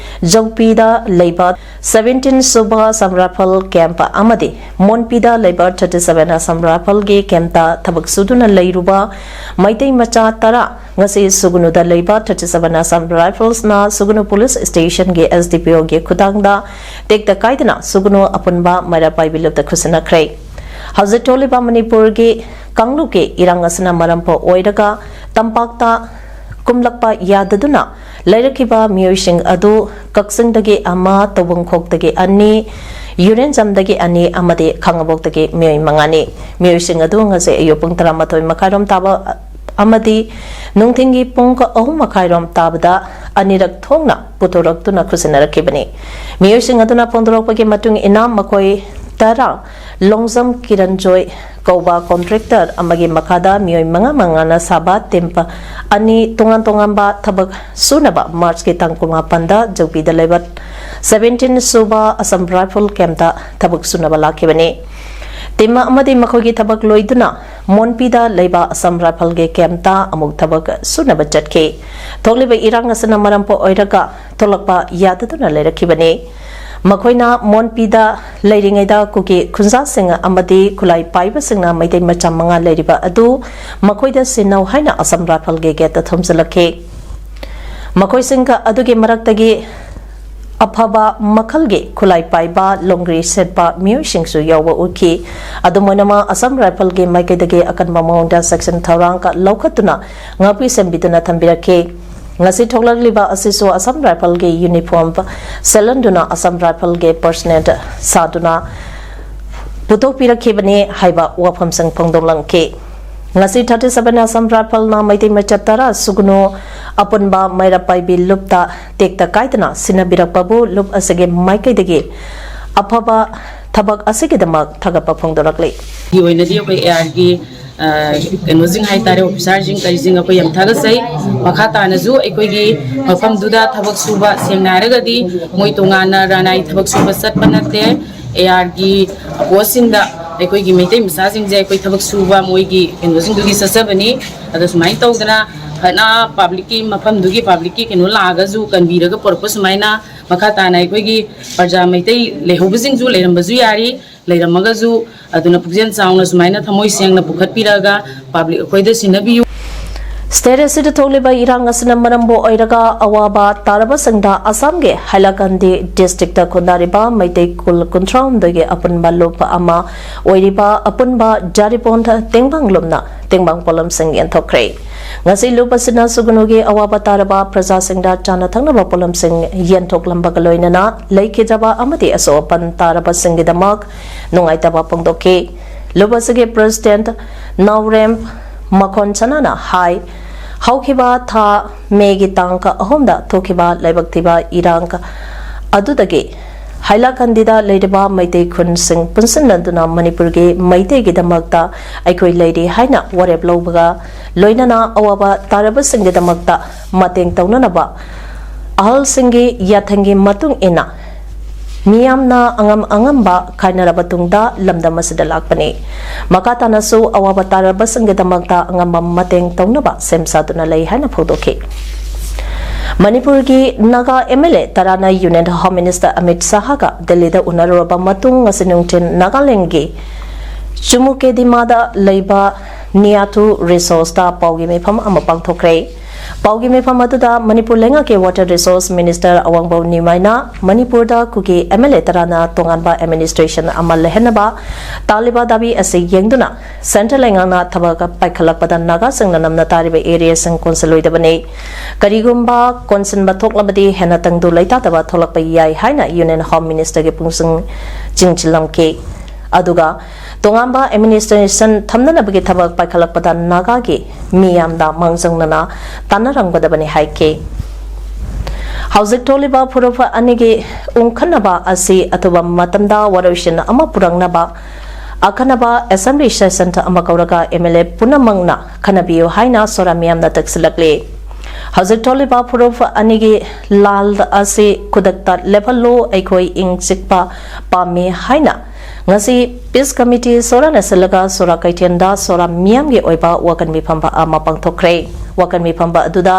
ꯖꯧꯄꯤꯗ ꯂꯩꯕ seventeen ꯁꯨꯕ Assam Rifle camp ꯑꯃꯗꯤ ꯃꯣꯟꯄꯤꯗ ꯂꯩꯕ thirty seven Assam Rifleꯒꯤ campꯇ ꯊꯕꯛ ꯁꯨꯗꯨꯅ ꯂꯩꯔꯨꯕ ꯃꯩꯇꯩ ꯃꯆꯥ ꯇꯔꯥ ꯉꯁꯤ ꯁꯨꯒꯅꯨꯗ ꯂꯩꯕ thirty seven Assam Riflesꯅ ꯁꯨꯒꯅꯨ police stationꯒꯤ S D P Oꯒꯤ ꯈꯨꯊꯥꯡꯗ ꯇꯦꯛꯇ ꯀꯥꯏꯗꯅ ꯁꯨꯒꯅꯨ ꯑꯄꯨꯟꯕ ꯃꯩꯔꯥ ꯄꯥꯏꯕꯤ ꯂꯨꯞꯇ ꯈꯨꯠꯁꯤꯟꯅꯈ꯭ꯔꯦ꯫ ꯍꯧꯖꯤꯛ ꯊꯣꯛꯂꯤꯕ ꯃꯅꯤꯄꯨꯔꯒꯤ ꯀꯥꯡꯂꯨꯞꯀꯤ ꯏꯔꯥꯡ ꯑꯁꯤꯅ ꯃꯔꯝ ꯑꯣꯏꯔꯒ ꯇꯝꯄꯥꯛꯇ ꯀꯨꯝꯂꯛꯄ ꯌꯥꯗꯗꯨꯅ ꯂꯩꯔꯛꯈꯤꯕ ꯃꯤꯑꯣꯏꯁꯤꯡ ꯑꯗꯨ ꯀꯛꯆꯤꯡꯗꯒꯤ ꯑꯃ, ꯇꯧꯕꯪꯈꯣꯛꯇꯒꯤ ꯑꯅꯤ, ꯌꯨꯔꯦꯟꯖꯝꯗꯒꯤ ꯑꯅꯤ ꯑꯃꯗꯤ ꯈꯥꯉꯕꯣꯛꯇꯒꯤ ꯃꯤꯑꯣꯏ ꯃꯉꯥꯅꯤ꯫ ꯃꯤꯑꯣꯏꯁꯤꯡ ꯑꯗꯨ ꯉꯁꯤ ꯑꯌꯨꯛ ꯄꯨꯡ ꯇꯔꯥꯃꯥꯊꯣꯏ ꯃꯈꯥꯏꯔꯣꯝ ꯇꯥꯕ ꯑꯃꯗꯤ ꯅꯨꯡꯊꯤꯜꯒꯤ ꯄꯨꯡ ꯑꯍꯨꯝ ꯃꯈꯥꯏꯔꯣꯝ ꯇꯥꯕꯗ ꯑꯅꯤꯔꯛ ꯊꯣꯛꯅ ꯄꯨꯊꯣꯔꯛꯇꯨꯅ ꯈꯨꯠꯁꯤꯟꯅꯔꯛꯈꯤꯕꯅꯤ꯫ ꯃꯤꯑꯣꯏꯁꯤꯡ ꯑꯗꯨꯅ ꯐꯣꯡꯗꯣꯔꯛꯄꯒꯤ ꯃꯇꯨꯡ ꯏꯟꯅ ꯃꯈꯣꯏ ꯇꯔꯥ ꯂꯣꯡꯖꯝ ꯀꯤꯔꯟꯖꯣꯏ ꯀꯧꯕ contractor ꯑꯃꯒꯤ ꯃꯈꯥꯗ ꯃꯤꯑꯣꯏ ꯃꯉꯥ ꯃꯉꯥꯅ ꯁꯥꯕ team ꯑꯅꯤ ꯇꯣꯉꯥꯟ ꯇꯣꯉꯥꯟꯕ ꯊꯕꯛ ꯁꯨꯅꯕ Marchꯀꯤ ꯇꯥꯡ ꯀꯨꯟꯃꯥꯄꯟꯗ ꯖꯧꯄꯤꯗ ꯂꯩꯕ seventeen ꯁꯨꯕ Assam Rifle campꯇ ꯊꯕꯛ ꯁꯨꯅꯕ ꯂꯥꯛꯈꯤꯕꯅꯤ꯫ Team ꯑꯃꯗꯤ ꯃꯈꯣꯏꯒꯤ ꯊꯕꯛ ꯂꯣꯏꯗꯨꯅ ꯃꯣꯟꯄꯤꯗ ꯂꯩꯕ Assam Rifleꯒꯤ campꯇ ꯑꯃꯨꯛ ꯊꯕꯛ ꯁꯨꯅꯕ ꯆꯠꯈꯤ꯫ ꯊꯣꯛꯂꯤꯕ ꯏꯔꯥꯡ ꯑꯁꯤꯅ ꯃꯔꯝ ꯑꯣꯏꯔꯒ ꯊꯣꯛꯂꯛꯄ ꯌꯥꯗꯗꯨꯅ ꯂꯩꯔꯛꯈꯤꯕꯅꯤ꯫ ꯃꯈꯣꯏꯅ ꯃꯣꯟꯄꯤꯗ ꯂꯩꯔꯤꯉꯩꯗ ꯀꯨꯀꯤ ꯈꯨꯟꯖꯥꯁꯤꯡ ꯑꯃꯗꯤ ꯈꯨꯠꯂꯥꯏ ꯄꯥꯏꯕꯁꯤꯡꯅ ꯃꯩꯇꯩ ꯃꯆꯥ ꯃꯉꯥ ꯂꯩꯔꯤꯕ ꯑꯗꯨ ꯃꯈꯣꯏꯗ ꯁꯤꯟꯅꯧ ꯍꯥꯏꯅ Assam Rifleꯒꯤ gateꯇ ꯊꯣꯝꯖꯤꯜꯂꯛꯈꯤ꯫ ꯃꯈꯣꯏꯁꯤꯡ ꯑꯗꯨꯒꯤ ꯃꯔꯛꯇꯒꯤ ꯑꯐꯕ ꯃꯈꯜꯒꯤ ꯈꯨꯠꯂꯥꯏ ꯄꯥꯏꯕ ꯂꯣꯡꯒ꯭ꯔꯤ ꯁꯦꯠꯄ ꯃꯤꯑꯣꯏꯁꯤꯡꯁꯨ ꯌꯥꯎꯕ ꯎꯈꯤ꯫ ꯑꯗꯨꯝ ꯑꯣꯏꯅꯃꯛ, Assam Rifleꯒꯤ ꯃꯥꯏꯀꯩꯗꯒꯤ ꯑꯀꯟꯕ ꯃꯑꯣꯡꯗ ꯆꯦꯛꯁꯤꯟ ꯊꯧꯔꯥꯡ ꯂꯧꯈꯠꯇꯨꯅ ꯉꯥꯛꯄꯤ ꯁꯦꯟꯕꯤꯗꯨꯅ ꯊꯝꯕꯤꯔꯛꯈꯤ꯫ ꯉꯁꯤ ꯊꯣꯛꯂꯛꯂꯤꯕ ꯑꯁꯤꯁꯨ Assam Rifleꯒꯤ uniform ꯁꯦꯠꯍꯟꯗꯨꯅ Assam Rifleꯒꯤ personnel ꯁꯥꯗꯨꯅ ꯄꯨꯊꯣꯛꯄꯤꯔꯛꯈꯤꯕꯅꯤ ꯍꯥꯏꯕ ꯋꯥꯐꯝꯁꯤꯡ ꯐꯣꯡꯗꯣꯛꯂꯝꯈꯤ꯫ ꯉꯁꯤ thirty seven Assam Riflesꯅ ꯃꯩꯇꯩ ꯃꯆꯥ ꯇꯔꯥ ꯁꯨꯒꯅꯨ ꯑꯄꯨꯟꯕ ꯃꯩꯔꯥ ꯄꯥꯏꯕꯤ ꯂꯨꯞꯇ ꯇꯦꯛꯇ ꯀꯥꯏꯗꯅ ꯁꯤꯟꯅꯕꯤꯔꯛꯄꯕꯨ ꯂꯨꯞ ꯑꯁꯤꯒꯤ ꯃꯥꯏꯀꯩꯗꯒꯤ ꯑꯐꯕ ꯊꯕꯛ ꯑꯁꯤꯒꯤꯗꯃꯛ ꯊꯥꯒꯠꯄ ꯐꯣꯡꯗꯣꯔꯛꯂꯤ꯫ ꯑꯣꯏꯅꯗꯤ ꯑꯩꯈꯣꯏ ꯑꯦ ꯑꯥꯔꯒꯤ ꯀꯩꯅꯣꯁꯤꯡ ꯍꯥꯏꯇꯥꯔꯦ, ꯑꯣꯐꯤꯁꯥꯔꯁꯤꯡ ꯀꯔꯤꯁꯤꯡ ꯑꯩꯈꯣꯏ ꯌꯥꯝ ꯊꯥꯒꯠꯆꯩ꯫ ꯃꯈꯥ ꯇꯥꯅꯁꯨ ꯑꯩꯈꯣꯏꯒꯤ ꯃꯐꯝꯗꯨꯗ ꯊꯕꯛ ꯁꯨꯕ, ꯁꯦꯡꯅ ꯍꯥꯏꯔꯒꯗꯤ ꯃꯣꯏ ꯇꯣꯉꯥꯟꯅ ꯔꯥꯅꯥꯏ ꯊꯕꯛ ꯁꯨꯕ ꯆꯠꯄ ꯅꯠꯇꯦ꯫ ꯑꯦ ꯑꯥꯔꯒꯤ ꯄꯣꯁꯁꯤꯡꯗ ꯑꯩꯈꯣꯏꯒꯤ ꯃꯩꯇꯩ ꯃꯆꯥꯁꯤꯡꯁꯦ ꯑꯩꯈꯣꯏ ꯊꯕꯛ ꯁꯨꯕ, ꯃꯣꯏꯒꯤ ꯀꯩꯅꯣꯁꯤꯡꯗꯨꯒꯤ ꯆꯠꯆꯕꯅꯤ꯫ ꯑꯗꯣ ꯁꯨꯃꯥꯏꯅ ꯇꯧꯗꯅ ꯐꯖꯅ ꯄꯥꯕ꯭ꯂꯤꯛꯀꯤ, ꯃꯐꯝꯗꯨꯒꯤ ꯄꯥꯕ꯭ꯂꯤꯛꯀꯤ ꯀꯩꯅꯣ ꯂꯥꯛꯑꯒꯁꯨ ꯀꯟꯕꯤꯔꯒ ꯄꯨꯔꯛꯄ ꯁꯨꯃꯥꯏꯅ ꯃꯈꯥ ꯇꯥꯅ ꯑꯩꯈꯣꯏꯒꯤ ꯄ꯭ꯔꯖꯥ ꯃꯩꯇꯩ ꯂꯩꯍꯧꯕꯁꯤꯡꯁꯨ ꯂꯩꯔꯝꯕꯁꯨ ꯌꯥꯔꯤ, ꯂꯩꯔꯝꯃꯒꯁꯨ ꯑꯗꯨꯅ ꯄꯨꯛꯆꯦꯜ ꯆꯥꯎꯅ ꯁꯨꯃꯥꯏꯅ ꯊꯃꯣꯏ ꯁꯦꯡꯅ ꯄꯨꯈꯠꯄꯤꯔꯒ ꯄꯥꯕ꯭ꯂꯤꯛ ꯑꯩꯈꯣꯏꯗ ꯁꯤꯟꯅꯕꯤꯌꯨ꯫ State ꯑꯁꯤꯗ ꯊꯣꯛꯂꯤꯕ ꯏꯔꯥꯡ ꯑꯁꯤꯅ ꯃꯔꯝꯕꯨ ꯑꯣꯏꯔꯒ ꯑꯋꯥꯕ ꯇꯥꯔꯕꯁꯤꯡꯗ ꯑꯁꯥꯝꯒꯤ ꯍꯥꯏꯂꯥꯀꯟꯗꯤ ꯗꯤꯁꯇ꯭ꯔꯤꯛꯇ ꯈꯨꯟꯗꯥꯔꯤꯕ ꯃꯩꯇꯩ ꯀꯨꯜ ꯀꯨꯟꯊ꯭ꯔꯥ ꯍꯨꯝꯗꯣꯏꯒꯤ ꯑꯄꯨꯟꯕ ꯂꯨꯞ ꯑꯃ ꯑꯣꯏꯔꯤꯕ ꯑꯄꯨꯟꯕ ꯖꯥꯔꯤꯄꯣꯟ ꯇꯦꯡꯕꯥꯡ ꯂꯨꯞꯅ ꯇꯦꯡꯕꯥꯡ ꯄꯣꯠꯂꯝꯁꯤꯡ ꯌꯦꯟꯊꯣꯛꯈ꯭ꯔꯦ꯫ ꯉꯁꯤ ꯂꯨꯞ ꯑꯁꯤꯅ ꯁꯨꯒꯅꯨꯒꯤ ꯑꯋꯥꯕ ꯇꯥꯔꯕ ꯄ꯭ꯔꯖꯥꯁꯤꯡꯗ ꯆꯥꯅ ꯊꯛꯅꯕ ꯄꯣꯠꯂꯝꯁꯤꯡ ꯌꯦꯟꯊꯣꯛꯂꯝꯕꯒ ꯂꯣꯏꯅꯅ ꯂꯩꯈꯤꯗ꯭ꯔꯕ ꯑꯃꯗꯤ ꯑꯁꯣꯛ ꯑꯄꯟ ꯇꯥꯔꯕꯁꯤꯡꯒꯤꯗꯃꯛ ꯅꯨꯡꯉꯥꯏꯇꯕ ꯐꯣꯡꯗꯣꯛꯈꯤ꯫ ꯂꯨꯞ ꯑꯁꯤꯒꯤ ꯄ꯭ꯔꯦꯁꯤꯗꯦꯟꯠ ꯅꯥꯎꯔꯦꯝ ꯃꯈꯣꯟ ꯁꯅꯥꯅ ꯍꯥꯏ, ꯍꯧꯈꯤꯕ ꯊꯥ ꯃꯦꯒꯤ ꯇꯥꯡ ꯑꯍꯨꯝꯗ ꯊꯣꯛꯈꯤꯕ ꯂꯥꯏꯕꯛ ꯊꯤꯕ ꯏꯔꯥꯡ ꯑꯗꯨꯗꯒꯤ ꯍꯥꯏꯂꯥꯀꯟꯗꯤꯗ ꯂꯩꯔꯤꯕ ꯃꯩꯇꯩ ꯈꯨꯟꯁꯤꯡ ꯄꯨꯟꯁꯤꯟꯅꯗꯨꯅ ꯃꯅꯤꯄꯨꯔꯒꯤ ꯃꯩꯇꯩꯒꯤꯗꯃꯛꯇ ꯑꯩꯈꯣꯏ ꯂꯩꯔꯤ ꯍꯥꯏꯅ ꯋꯥꯔꯦꯞ ꯂꯧꯕꯒ ꯂꯣꯏꯅꯅ ꯑꯋꯥꯕ ꯇꯥꯔꯕꯁꯤꯡꯒꯤꯗꯃꯛꯇ ꯃꯇꯦꯡ ꯇꯧꯅꯅꯕ ꯑꯍꯜꯁꯤꯡꯒꯤ ꯌꯥꯊꯪꯒꯤ ꯃꯇꯨꯡ ꯏꯟꯅ ꯃꯤꯌꯥꯝꯅ ꯑꯉꯝ ꯑꯉꯝꯕ ꯈꯥꯏꯅꯔꯕ ꯇꯨꯡꯗ ꯂꯝꯗꯝ ꯑꯁꯤꯗ ꯂꯥꯛꯄꯅꯤ꯫ ꯃꯈꯥ ꯇꯥꯅꯁꯨ ꯑꯋꯥꯕ ꯇꯥꯔꯕꯁꯤꯡꯒꯤꯗꯃꯛꯇ ꯑꯉꯝꯕ ꯃꯇꯦꯡ ꯇꯧꯅꯕ ꯁꯦꯝ ꯁꯥꯗꯨꯅ ꯂꯩ ꯍꯥꯏꯅ ꯐꯣꯡꯗꯣꯛꯈꯤ꯫ ꯃꯅꯤꯄꯨꯔꯒꯤ ꯅꯥꯒꯥ ꯑꯦꯝ ꯑꯦꯜ ꯑꯦ ꯇꯔꯥꯅ ꯌꯨꯅꯤꯌꯟ ꯍꯣꯝ ꯃꯤꯅꯤꯁꯇꯔ ꯑꯃꯤꯠ ꯁꯥꯍꯒ ꯗꯦꯜꯂꯤꯗ ꯎꯅꯔꯨꯔꯕ ꯃꯇꯨꯡ ꯉꯁꯤ ꯅꯨꯡꯊꯤꯜ ꯅꯥꯒꯥꯂꯦꯟꯗꯒꯤ ꯆꯨꯃꯨꯀꯦꯗꯤꯃꯥꯗ ꯂꯩꯕ ꯅꯤꯌꯥꯊꯨ ꯔꯤꯁꯣꯔꯁꯇ ꯄꯥꯎꯒꯤ ꯃꯤꯐꯝ ꯑꯃ ꯄꯥꯡꯊꯣꯛꯈ꯭ꯔꯦ꯫ ꯄꯥꯎꯒꯤ ꯃꯤꯐꯝ ꯑꯗꯨꯗ ꯃꯅꯤꯄꯨꯔ ꯂꯩꯉꯥꯛꯀꯤ ꯋꯥꯇꯔ ꯔꯤꯁꯣꯔꯁ ꯃꯤꯅꯤꯁꯇꯔ ꯑꯋꯥꯡꯕꯧ ꯅꯤꯃꯥꯏꯅ ꯃꯅꯤꯄꯨꯔꯗ ꯀꯨꯀꯤ ꯑꯦꯝ ꯑꯦꯜ ꯑꯦ ꯇꯔꯥꯅ ꯇꯣꯉꯥꯟꯕ ꯑꯦꯗꯃꯤꯅꯤꯁꯇ꯭ꯔꯦꯁꯟ ꯑꯃ ꯂꯩꯍꯟꯅꯕ ꯇꯥꯜꯂꯤꯕ ꯗꯥꯕꯤ ꯑꯁꯤ ꯌꯦꯡꯗꯨꯅ ꯁꯦꯟꯇ꯭ꯔꯦꯜ ꯂꯩꯉꯥꯛꯅ ꯊꯕꯛ ꯄꯥꯏꯈꯠꯂꯛꯄꯗ ꯅꯥꯒꯥꯁꯤꯡꯅ ꯅꯝꯅ ꯇꯥꯔꯤꯕ ꯑꯦꯔꯤꯌꯥꯁꯤꯡ ꯀꯣꯟꯁꯤꯜꯂꯣꯏꯗꯕꯅꯤ꯫ ꯀꯔꯤꯒꯨꯝꯕ ꯀꯣꯟꯁꯤꯟꯕ ꯊꯣꯛꯂꯕꯗꯤ ꯍꯦꯟꯅ ꯇꯪꯗꯨ ꯂꯩꯇꯥꯗꯕ ꯊꯣꯛꯂꯛꯄ ꯌꯥꯏ ꯍꯥꯏꯅ ꯌꯨꯅꯤꯌꯟ ꯍꯣꯝ ꯃꯤꯅꯤꯁꯇꯔꯒꯤ ꯄꯨꯛꯅꯤꯡ ꯆꯤꯡꯁꯤꯜꯂꯝꯈꯤ꯫ ꯑꯗꯨꯒ ꯇꯣꯉꯥꯟꯕ ꯑꯦꯗꯃꯤꯅꯤꯁꯇ꯭ꯔꯦꯁꯟ ꯊꯝꯅꯅꯕꯒꯤ ꯊꯕꯛ ꯄꯥꯏꯈꯠꯂꯛꯄꯗ ꯅꯥꯒꯥꯒꯤ ꯃꯤꯌꯥꯝꯗ ꯃꯥꯡꯖꯧꯅꯅ ꯇꯥꯟꯅꯔꯝꯒꯗꯕꯅꯤ ꯍꯥꯏꯈꯤ꯫ ꯍꯧꯖꯤꯛ ꯊꯣꯛꯂꯤꯕ ꯐꯨꯔꯨꯞ ꯑꯅꯤꯒꯤ ꯎꯪꯈꯠꯅꯕ ꯑꯁꯤ ꯑꯊꯨꯕ ꯃꯇꯝꯗ ꯋꯥꯔꯣꯏꯁꯤꯟ ꯑꯃ ꯄꯨꯔꯛꯅꯕ ꯑꯈꯟꯅꯕ ꯑꯦꯁꯦꯝꯕ꯭ꯂꯤ ꯁꯦꯁꯟ ꯑꯃ ꯀꯧꯔꯒ ꯑꯦꯝ ꯑꯦꯜ ꯑꯦ ꯄꯨꯝꯅꯃꯛꯅ ꯈꯟꯅꯕꯤꯌꯨ ꯍꯥꯏꯅ ꯁꯣꯔꯥ ꯃꯤꯌꯥꯝꯅ ꯇꯛꯁꯤꯜꯂꯛꯂꯤ꯫ ꯍꯧꯖꯤꯛ ꯊꯣꯛꯂꯤꯕ ꯐꯨꯔꯨꯞ ꯑꯅꯤꯒꯤ ꯂꯥꯜ ꯑꯁꯤ ꯈꯨꯗꯛꯇ ꯂꯦꯞꯍꯜꯂꯨ, ꯑꯩꯈꯣꯏ ꯏꯪ ꯆꯤꯛꯄ ꯄꯥꯝꯃꯤ ꯍꯥꯏꯅ ꯉꯁꯤ ꯄꯤꯁ ꯀꯃꯤꯇꯤ ꯁꯣꯔꯥꯅ ꯁꯤꯜꯂꯒ ꯁꯣꯔꯥ ꯀꯩꯊꯦꯜꯗ ꯁꯣꯔꯥ ꯃꯤꯌꯥꯝꯒꯤ ꯑꯣꯏꯕ ꯋꯥꯀꯟ ꯃꯤꯐꯝꯕ ꯑꯃ ꯄꯥꯡꯊꯣꯛꯈ꯭ꯔꯦ꯫ ꯋꯥꯀꯟ ꯃꯤꯐꯝꯕ ꯑꯗꯨꯗ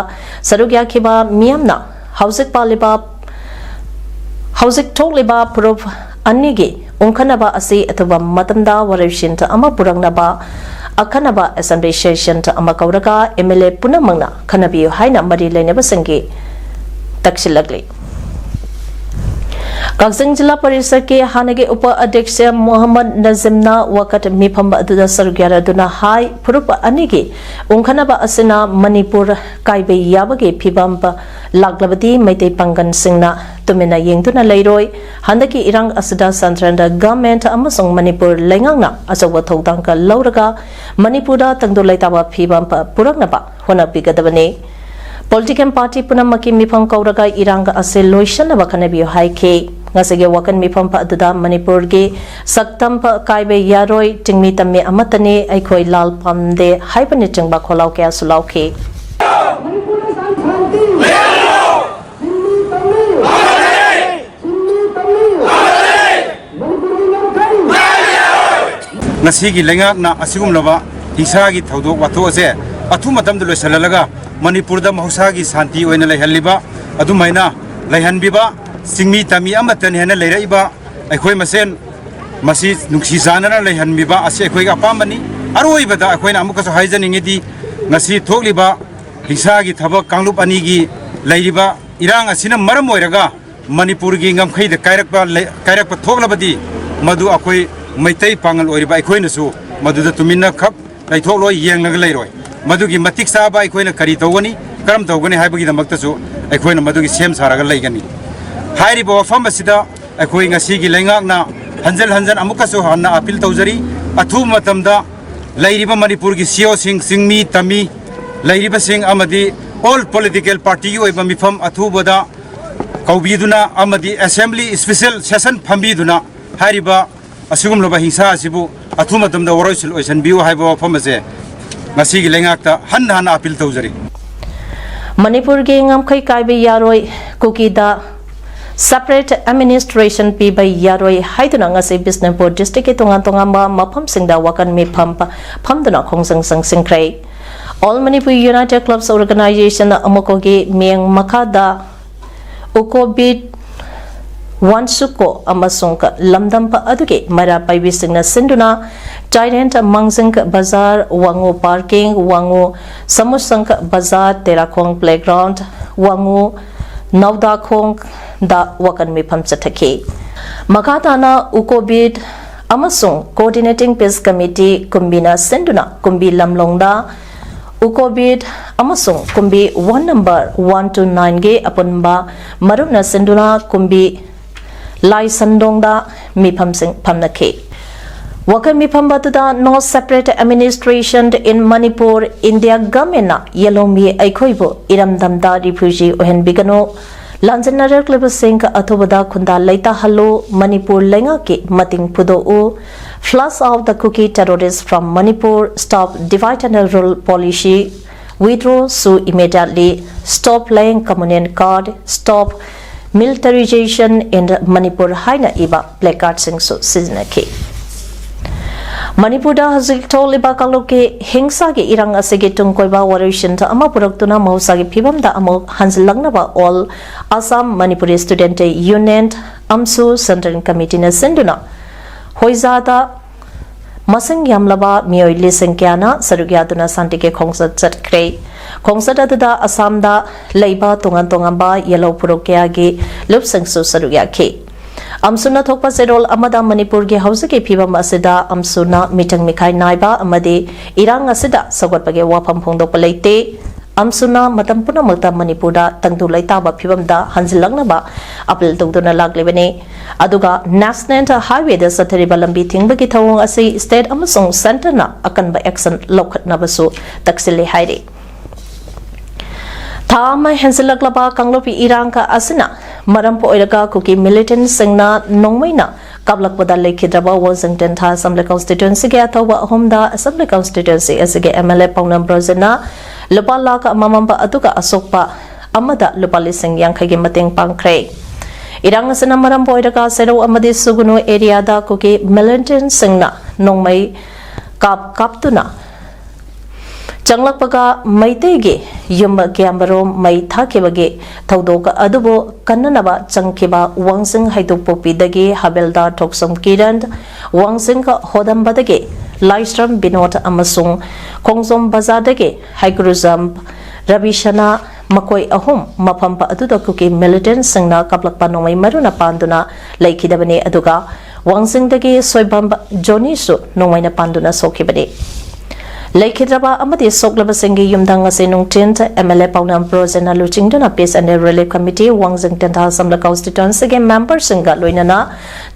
ꯁꯔꯨꯛ ꯌꯥꯈꯤꯕ ꯃꯤꯌꯥꯝꯅ ꯍꯧꯖꯤꯛ ꯄꯥꯜꯂꯤꯕ, ꯍꯧꯖꯤꯛ ꯊꯣꯛꯂꯤꯕ ꯐꯨꯔꯨꯞ ꯑꯅꯤꯒꯤ ꯎꯪꯈꯠꯅꯕ ꯑꯁꯤ ꯑꯊꯨꯕ ꯃꯇꯝꯗ ꯋꯥꯔꯣꯏꯁꯤꯟ ꯑꯃ ꯄꯨꯔꯛꯅꯕ ꯑꯈꯟꯅꯕ ꯑꯦꯁꯦꯝꯕ꯭ꯂꯤ ꯁꯦꯁꯟ ꯑꯃ ꯀꯧꯔꯒ ꯑꯦꯝ ꯑꯦꯜ ꯑꯦ ꯄꯨꯝꯅꯃꯛꯅ ꯈꯟꯅꯕꯤꯌꯨ ꯍꯥꯏꯅ ꯃꯔꯤ ꯂꯩꯅꯕꯁꯤꯡꯒꯤ ꯇꯛꯁꯤꯜꯂꯛꯂꯤ꯫ ꯀꯛꯆꯤꯡ ꯖꯤꯂꯥ ꯄꯔꯤꯁꯠꯀꯤ ꯍꯥꯟꯅꯒꯤ ꯎꯄ ꯑꯗ꯭ꯌꯛꯁ ꯃꯣꯍꯝꯃꯗ ꯅꯖꯤꯝꯅ ꯋꯥꯀꯠ ꯃꯤꯐꯝ ꯑꯗꯨꯗ ꯁꯔꯨꯛ ꯌꯥꯔꯗꯨꯅ ꯍꯥꯏ, ꯐꯨꯔꯨꯞ ꯑꯅꯤꯒꯤ ꯎꯪꯈꯠꯅꯕ ꯑꯁꯤꯅ ꯃꯅꯤꯄꯨꯔ ꯀꯥꯏꯕ ꯌꯥꯕꯒꯤ ꯐꯤꯕꯝ ꯂꯥꯛꯂꯕꯗꯤ ꯃꯩꯇꯩ ꯄꯥꯡꯒꯜꯁꯤꯡꯅ ꯇꯨꯃꯤꯟꯅ ꯌꯦꯡꯗꯨꯅ ꯂꯩꯔꯣꯏ꯫ ꯍꯟꯗꯛꯀꯤ ꯏꯔꯥꯡ ꯑꯁꯤꯗ ꯁꯦꯟꯇ꯭ꯔꯦꯜꯗ ꯒꯚꯔꯟꯃꯦꯟꯠ ꯑꯃꯁꯨꯡ ꯃꯅꯤꯄꯨꯔ ꯂꯩꯉꯥꯛꯅ ꯑꯆꯧꯕ ꯊꯧꯗꯥꯡ ꯂꯧꯔꯒ ꯃꯅꯤꯄꯨꯔꯗ ꯇꯪꯗꯨ ꯂꯩꯇꯥꯕ ꯐꯤꯕꯝ ꯄꯨꯔꯛꯅꯕ ꯍꯣꯠꯅꯕꯤꯒꯗꯕꯅꯤ꯫ ꯄꯣꯂꯤꯇꯤꯀꯦꯜ ꯄꯥꯔꯇꯤ ꯄꯨꯝꯅꯃꯛꯀꯤ ꯃꯤꯐꯝ ꯀꯧꯔꯒ ꯏꯔꯥꯡ ꯑꯁꯤ ꯂꯣꯏꯁꯤꯟꯅꯕ ꯈꯟꯅꯕꯤꯌꯨ ꯍꯥꯏꯈꯤ꯫ ꯉꯁꯤꯒꯤ ꯋꯥꯀꯟ ꯃꯤꯐꯝ ꯑꯗꯨꯗ ꯃꯅꯤꯄꯨꯔꯒꯤ ꯁꯛꯇꯝ ꯀꯥꯏꯕ ꯌꯥꯔꯣꯏ, ꯆꯤꯡꯃꯤ ꯇꯝꯃꯤ ꯑꯃꯠꯇꯅꯤ, ꯑꯩꯈꯣꯏ ꯂꯥꯜ ꯄꯥꯝꯗꯦ ꯍꯥꯏꯕꯅꯆꯤꯡꯕ ꯈꯣꯜꯂꯥꯎ ꯀꯌꯥꯁꯨ ꯂꯥꯎꯈꯤ꯫ ꯃꯅꯤꯄꯨꯔꯗ ꯁꯥꯟꯇꯤ! ꯆꯤꯡꯃꯤ ꯇꯝꯃꯤ! ꯆꯤꯡꯃꯤ ꯇꯝꯃꯤ! ꯃꯅꯤꯄꯨꯔꯒꯤ ꯉꯝꯈꯩ! ꯉꯁꯤꯒꯤ ꯂꯩꯉꯥꯛꯅ ꯑꯁꯤꯒꯨꯝꯂꯕ ꯍꯤꯡꯁꯥꯒꯤ ꯊꯧꯗꯣꯛ ꯋꯥꯊꯣꯛ ꯑꯁꯦ ꯑꯊꯨꯕ ꯃꯇꯝꯗ ꯂꯣꯏꯁꯤꯜꯍꯜꯂꯒ ꯃꯅꯤꯄꯨꯔꯗ ꯃꯍꯧꯁꯥꯒꯤ ꯁꯥꯟꯇꯤ ꯑꯣꯏꯅ ꯂꯩꯍꯜꯂꯤꯕ, ꯑꯗꯨꯃꯥꯏꯅ ꯂꯩꯍꯟꯕꯤꯕ, ꯆꯤꯡꯃꯤ ꯇꯝꯃꯤ ꯑꯃꯠꯇꯅꯤ ꯍꯥꯏꯅ ꯂꯩꯔꯛꯏꯕ ꯑꯩꯈꯣꯏ ꯃꯁꯦꯟ ꯃꯁꯤ ꯅꯨꯡꯁꯤ ꯆꯥꯟꯅꯅ ꯂꯩꯍꯟꯕꯤꯕ ꯑꯁꯤ ꯑꯩꯈꯣꯏꯒꯤ ꯑꯄꯥꯝꯕꯅꯤ꯫ ꯑꯔꯣꯏꯕꯗ ꯑꯩꯈꯣꯏꯅ ꯑꯃꯨꯛꯀꯁꯨ ꯍꯥꯏꯖꯅꯤꯡꯉꯤꯗꯤ, ꯉꯁꯤ ꯊꯣꯛꯂꯤꯕ ꯍꯤꯡꯁꯥꯒꯤ ꯊꯕꯛ ꯀꯥꯡꯂꯨꯞ ꯑꯅꯤꯒꯤ ꯂꯩꯔꯤꯕ ꯏꯔꯥꯡ ꯑꯁꯤꯅ ꯃꯔꯝ ꯑꯣꯏꯔꯒ ꯃꯅꯤꯄꯨꯔꯒꯤ ꯉꯝꯈꯩꯗ ꯀꯥꯏꯔꯛꯄ ꯂꯩ-, ꯀꯥꯏꯔꯛꯄ ꯊꯣꯛꯂꯕꯗꯤ, ꯃꯗꯨ ꯑꯩꯈꯣꯏ ꯃꯩꯇꯩ ꯄꯥꯉꯜ ꯑꯣꯏꯔꯤꯕ ꯑꯩꯈꯣꯏꯅꯁꯨ ꯃꯗꯨꯗ ꯇꯨꯃꯤꯟꯅ ꯈꯛ ꯂꯩꯊꯣꯛꯂꯣꯏ, ꯌꯦꯡꯂꯒ ꯂꯩꯔꯣꯏ꯫ ꯃꯗꯨꯒꯤ ꯃꯇꯤꯛ ꯆꯥꯕ ꯑꯩꯈꯣꯏꯅ ꯀꯔꯤ ꯇꯧꯒꯅꯤ, ꯀꯔꯝ ꯇꯧꯒꯅꯤ ꯍꯥꯏꯕꯒꯤꯗꯃꯛꯇꯁꯨ ꯑꯩꯈꯣꯏꯅ ꯃꯗꯨꯒꯤ ꯁꯦꯝ ꯁꯥꯔꯒ ꯂꯩꯒꯅꯤ꯫ ꯍꯥꯏꯔꯤꯕ ꯋꯥꯐꯝ ꯑꯁꯤꯗ ꯑꯩꯈꯣꯏ ꯉꯁꯤꯒꯤ ꯂꯩꯉꯥꯛꯅ ꯍꯟꯖꯤꯜ ꯍꯟꯖꯤꯜ ꯑꯃꯨꯛꯀꯁꯨ ꯍꯟꯅ ꯑꯄꯤꯜ ꯇꯧꯖꯔꯤ꯫ ꯑꯊꯨꯕ ꯃꯇꯝꯗ ꯂꯩꯔꯤꯕ ꯃꯅꯤꯄꯨꯔꯒꯤ ꯁꯤ ꯏ ꯑꯣꯁꯤꯡ, ꯆꯤꯡꯃꯤ ꯇꯝꯃꯤ ꯂꯩꯔꯤꯕꯁꯤꯡ ꯑꯃꯗꯤ ꯑꯣꯜ ꯄꯣꯂꯤꯇꯤꯀꯦꯜ ꯄꯥꯔꯇꯤꯒꯤ ꯑꯣꯏꯕ ꯃꯤꯐꯝ ꯑꯊꯨꯕꯗ ꯀꯧꯕꯤꯗꯨꯅ ꯑꯃꯗꯤ ꯑꯦꯁꯦꯝꯕ꯭ꯂꯤ ꯏꯁꯄꯤꯁꯦꯜ ꯁꯦꯁꯟ ꯐꯝꯕꯤꯗꯨꯅ ꯍꯥꯏꯔꯤꯕ ꯑꯁꯤꯒꯨꯝꯂꯕ ꯍꯤꯡꯁꯥ ꯑꯁꯤꯕꯨ ꯑꯊꯨꯕ ꯃꯇꯝꯗ ꯋꯥꯔꯣꯏꯁꯤꯟ ꯑꯣꯏꯁꯤꯟꯕꯤꯌꯨ ꯍꯥꯏꯕ ꯋꯥꯐꯝ ꯑꯁꯦ ꯉꯁꯤꯒꯤ ꯂꯩꯉꯥꯛꯇ ꯍꯟꯅ ꯍꯟꯅ ꯑꯄꯤꯜ ꯇꯧꯖꯔꯤ꯫ ꯃꯅꯤꯄꯨꯔꯒꯤ ꯉꯝꯈꯩ ꯀꯥꯏꯕ ꯌꯥꯔꯣꯏ, ꯀꯨꯀꯤꯗ separate administration ꯄꯤꯕ ꯌꯥꯔꯣꯏ ꯍꯥꯏꯗꯨꯅ ꯉꯁꯤ ꯕꯤꯁꯅꯨꯄꯨꯔ district ꯀꯤ ꯇꯣꯉꯥꯟ ꯇꯣꯉꯥꯟꯕ ꯃꯐꯝꯁꯤꯡꯗ ꯋꯥꯀꯟ ꯃꯤꯐꯝ ꯐꯝꯗꯨꯅ ꯈꯣꯡꯖꯪ ꯆꯪꯁꯤꯟꯈ꯭ꯔꯦ꯫ All Manipur United Clubs Organization, ꯑꯃꯨꯀꯣꯒꯤ ꯃꯤꯡ ꯃꯈꯥꯗ ꯎꯀꯣꯕꯤꯠ ꯋꯥꯟꯁꯨꯀꯣ ꯑꯃꯁꯨꯡ ꯂꯝꯗꯝ ꯑꯗꯨꯒꯤ ꯃꯩꯔꯥ ꯄꯥꯏꯕꯤꯁꯤꯡꯅ ꯁꯤꯟꯗꯨꯅ ꯇꯥꯏꯔꯦꯟ, ꯃꯥꯡꯖꯤꯡ ꯕꯖꯥꯔ, ꯋꯥꯉꯨ parking, ꯋꯥꯉꯨ ꯁꯃꯨꯁꯪ ꯕꯖꯥꯔ, ꯇꯦꯔꯥꯈꯣꯡ playground, ꯋꯥꯉꯨ ꯅꯧꯗꯥꯈꯣꯡꯗ ꯋꯥꯀꯟ ꯃꯤꯐꯝ ꯆꯠꯊꯈꯤ꯫ ꯃꯈꯥ ꯇꯥꯅ ꯎꯀꯣꯕꯤꯠ ꯑꯃꯁꯨꯡ Coordinating Peace Committee ꯀꯨꯝꯕꯤꯅ ꯁꯤꯟꯗꯨꯅ ꯀꯨꯝꯕꯤ ꯂꯝꯂꯣꯡꯗ ꯎꯀꯣꯕꯤꯠ ꯑꯃꯁꯨꯡ ꯀꯨꯝꯕꯤ one number one to nine ꯒꯤ ꯑꯄꯨꯟꯕ ꯃꯔꯨꯞꯅ ꯁꯤꯟꯗꯨꯅ ꯀꯨꯝꯕꯤ ꯂꯥꯏꯁꯟꯗꯣꯡꯗ ꯃꯤꯐꯝꯁꯤꯡ ꯐꯝꯅꯈꯤ꯫ ꯋꯥꯀꯟ ꯃꯤꯐꯝ ꯑꯗꯨꯗ No Separate Administration in Manipur, India Government ꯅ ꯌꯦꯜꯍꯧꯃꯤ ꯑꯩꯈꯣꯏꯕꯨ ꯏꯔꯝꯗꯝꯗ refugee ꯑꯣꯏꯍꯟꯕꯤꯒꯅꯨ, ꯂꯥꯟꯖꯦꯟꯅꯔꯛꯂꯤꯕꯁꯤꯡ ꯑꯊꯨꯕꯗ ꯈꯨꯟꯗꯥ ꯂꯩꯇꯥꯍꯜꯂꯨ, ꯃꯅꯤꯄꯨꯔ ꯂꯩꯉꯥꯛꯀꯤ ꯃꯇꯦꯡ ꯄꯨꯗꯣꯛꯎ, flush out the Kuki terrorists from Manipur, stop divide and rule policy, withdraw so immediately, stop playing communion card, stop militarization in Manipur ꯍꯥꯏꯅ ꯏꯕ placard ꯁꯤꯡꯁꯨ ꯁꯤꯖꯤꯟꯅꯈꯤ꯫ ꯃꯅꯤꯄꯨꯔꯗ ꯍꯧꯖꯤꯛ ꯊꯣꯛꯂꯤꯕ ꯀꯥꯡꯂꯨꯞꯀꯤ ꯍꯤꯡꯁꯥꯒꯤ ꯏꯔꯥꯡ ꯑꯁꯤꯒꯤ ꯇꯨꯡ ꯀꯣꯏꯕ ꯋꯥꯔꯣꯏꯁꯤꯟ ꯑꯃ ꯄꯨꯔꯛꯇꯨꯅ ꯃꯍꯧꯁꯥꯒꯤ ꯐꯤꯕꯝꯗ ꯑꯃꯨꯛ ꯍꯟꯖꯤꯜꯂꯛꯅꯕ All Assam Manipuri Student Union, ꯑꯝꯁꯨ, Central Committee ꯅ ꯁꯤꯟꯗꯨꯅ ꯍꯣꯏꯖꯥꯗ ꯃꯁꯤꯡ ꯌꯥꯝꯂꯕ ꯃꯤꯑꯣꯏ ꯂꯤꯁꯤꯡ ꯀꯌꯥꯅ ꯁꯔꯨꯛ ꯌꯥꯗꯨꯅ ꯁꯥꯟꯇꯤꯒꯤ ꯈꯣꯡꯆꯠ ꯆꯠꯈ꯭ꯔꯦ꯫ ꯈꯣꯡꯆꯠ ꯑꯗꯨꯗ ꯑꯁꯥꯝꯗ ꯂꯩꯕ ꯇꯣꯉꯥꯟ ꯇꯣꯉꯥꯟꯕ ꯌꯦꯜꯍꯧ ꯐꯨꯔꯨꯞ ꯀꯌꯥꯒꯤ ꯂꯨꯞꯁꯤꯡꯁꯨ ꯁꯔꯨꯛ ꯌꯥꯈꯤ꯫ ꯑꯝꯁꯨꯅ ꯊꯣꯛꯄ ꯆꯦꯔꯣꯜ ꯑꯃꯗ ꯃꯅꯤꯄꯨꯔꯒꯤ ꯍꯧꯖꯤꯛꯀꯤ ꯐꯤꯕꯝ ꯑꯁꯤꯗ ꯑꯝꯁꯨꯅ ꯃꯤꯊꯪ ꯃꯤꯈꯥꯏ ꯅꯥꯏꯕ ꯑꯃꯗꯤ ꯏꯔꯥꯡ ꯑꯁꯤꯗ ꯁꯧꯒꯠꯄꯒꯤ ꯋꯥꯐꯝ ꯐꯣꯡꯗꯣꯛꯄ ꯂꯩꯇꯦ꯫ ꯑꯝꯁꯨꯅ ꯃꯇꯝ ꯄꯨꯝꯅꯃꯛꯇ ꯃꯅꯤꯄꯨꯔꯗ ꯇꯪꯗꯨ ꯂꯩꯇꯥꯕ ꯐꯤꯕꯝꯗ ꯍꯟꯖꯤꯜꯂꯛꯅꯕ ꯑꯄꯤꯜ ꯇꯧꯗꯨꯅ ꯂꯥꯛꯂꯤꯕꯅꯤ꯫ ꯑꯗꯨꯒ National Highwayꯗ ꯆꯠꯊꯔꯤꯕ ꯂꯝꯕꯤ ꯊꯤꯡꯕꯒꯤ ꯊꯧꯑꯣꯡ ꯑꯁꯤ state ꯑꯃꯁꯨꯡ centreꯅ ꯑꯀꯟꯕ action ꯂꯧꯈꯠꯅꯕꯁꯨ ꯇꯛꯁꯤꯜꯂꯤ ꯍꯥꯏꯔꯤ꯫ ꯊꯥ ꯑꯃ ꯍꯦꯟꯖꯤꯜꯂꯛꯂꯕ ꯀꯥꯡꯂꯨꯞꯀꯤ ꯏꯔꯥꯡ ꯑꯁꯤꯅ ꯃꯔꯝ ꯑꯣꯏꯔꯒ ꯀꯨꯀꯤ militantꯁꯤꯡꯅ ꯅꯣꯡꯃꯩꯅ ꯀꯥꯞꯂꯛꯄꯗ ꯂꯩꯈꯤꯗ꯭ꯔꯕ ꯋꯥꯡꯖꯤꯡ ꯇꯦꯟꯊꯥ Assembly Constituencyꯒꯤ ꯑꯊꯧꯕ ꯑꯍꯨꯝꯗ Assembly Constituency ꯑꯁꯤꯒꯤ MLA ꯄꯥꯎꯅꯝ ꯕ꯭ꯔꯣꯖꯦꯟꯅ ꯂꯨꯄꯥ ꯂꯥꯈ ꯑꯃꯃꯝ ꯑꯗꯨꯒ ꯑꯁꯣꯛꯄ ꯑꯃꯗ ꯂꯨꯄꯥ ꯂꯤꯁꯤꯡ ꯌꯥꯡꯈꯩꯒꯤ ꯃꯇꯦꯡ ꯄꯥꯡꯈ꯭ꯔꯦ꯫ ꯏꯔꯥꯡ ꯑꯁꯤꯅ ꯃꯔꯝ ꯑꯣꯏꯔꯒ ꯁꯦꯔꯧ ꯑꯃꯗꯤ ꯁꯨꯒꯨꯅꯨ areaꯗ ꯀꯨꯀꯤ militantꯁꯤꯡꯅ ꯅꯣꯡꯃꯩ ꯀꯥꯞ ꯀꯥꯞꯇꯨꯅ ꯆꯪꯂꯛꯄꯒ ꯃꯩꯇꯩꯒꯤ ꯌꯨꯝ ꯀꯌꯥꯃꯔꯨꯝ ꯃꯩ ꯊꯥꯈꯤꯕꯒꯤ ꯊꯧꯗꯣꯛ ꯑꯗꯨꯕꯨ ꯀꯟꯅꯅꯕ ꯆꯪꯈꯤꯕ ꯋꯥꯡꯖꯤꯡ ꯍꯩꯇꯨꯞꯄꯣꯛꯄꯤꯗꯒꯤ ꯍꯕꯦꯜꯗꯥꯔ ꯊꯣꯛꯁꯝ ꯀꯤꯔꯟ, ꯋꯥꯡꯖꯤꯡ ꯍꯣꯗꯝꯕꯗꯒꯤ ꯂꯥꯏꯁ꯭ꯔꯝ ꯕꯤꯅꯣꯗ ꯑꯃꯁꯨꯡ ꯈꯣꯡꯖꯣꯝ ꯕꯖꯥꯔꯗꯒꯤ ꯍꯩꯀ꯭ꯔꯨꯖꯝ ꯔꯕꯤꯁꯅꯥ, ꯃꯈꯣꯏ ꯑꯍꯨꯝ ꯃꯐꯝ ꯑꯗꯨꯗ ꯀꯨꯀꯤ militantꯁꯤꯡꯅ ꯀꯥꯞꯂꯛꯄ ꯅꯣꯡꯃꯩ ꯃꯔꯨꯅ ꯄꯥꯟꯗꯨꯅ ꯂꯩꯈꯤꯗꯕꯅꯤ꯫ ꯑꯗꯨꯒ ꯋꯥꯡꯖꯤꯡꯗꯒꯤ ꯁꯣꯏꯕꯝ ꯖꯣꯅꯤꯁꯨ ꯅꯣꯡꯃꯩꯅ ꯄꯥꯟꯗꯨꯅ ꯁꯣꯛꯈꯤꯕꯅꯤ꯫ ꯂꯩꯈꯤꯗ꯭ꯔꯕ ꯑꯃꯗꯤ ꯁꯣꯛꯂꯕꯁꯤꯡꯒꯤ ꯌꯨꯝꯗ ꯉꯁꯤ ꯅꯨꯡꯊꯤꯜ MLA ꯄꯥꯎꯅꯝ ꯕ꯭ꯔꯣꯖꯦꯟꯅ ꯂꯨꯆꯤꯡꯗꯨꯅ Peace and Relief Committee ꯋꯥꯡꯖꯤꯡ ꯇꯦꯟꯊꯥ Assembly Constituencyꯒꯤ memberꯁꯤꯡꯒ ꯂꯣꯏꯅꯅ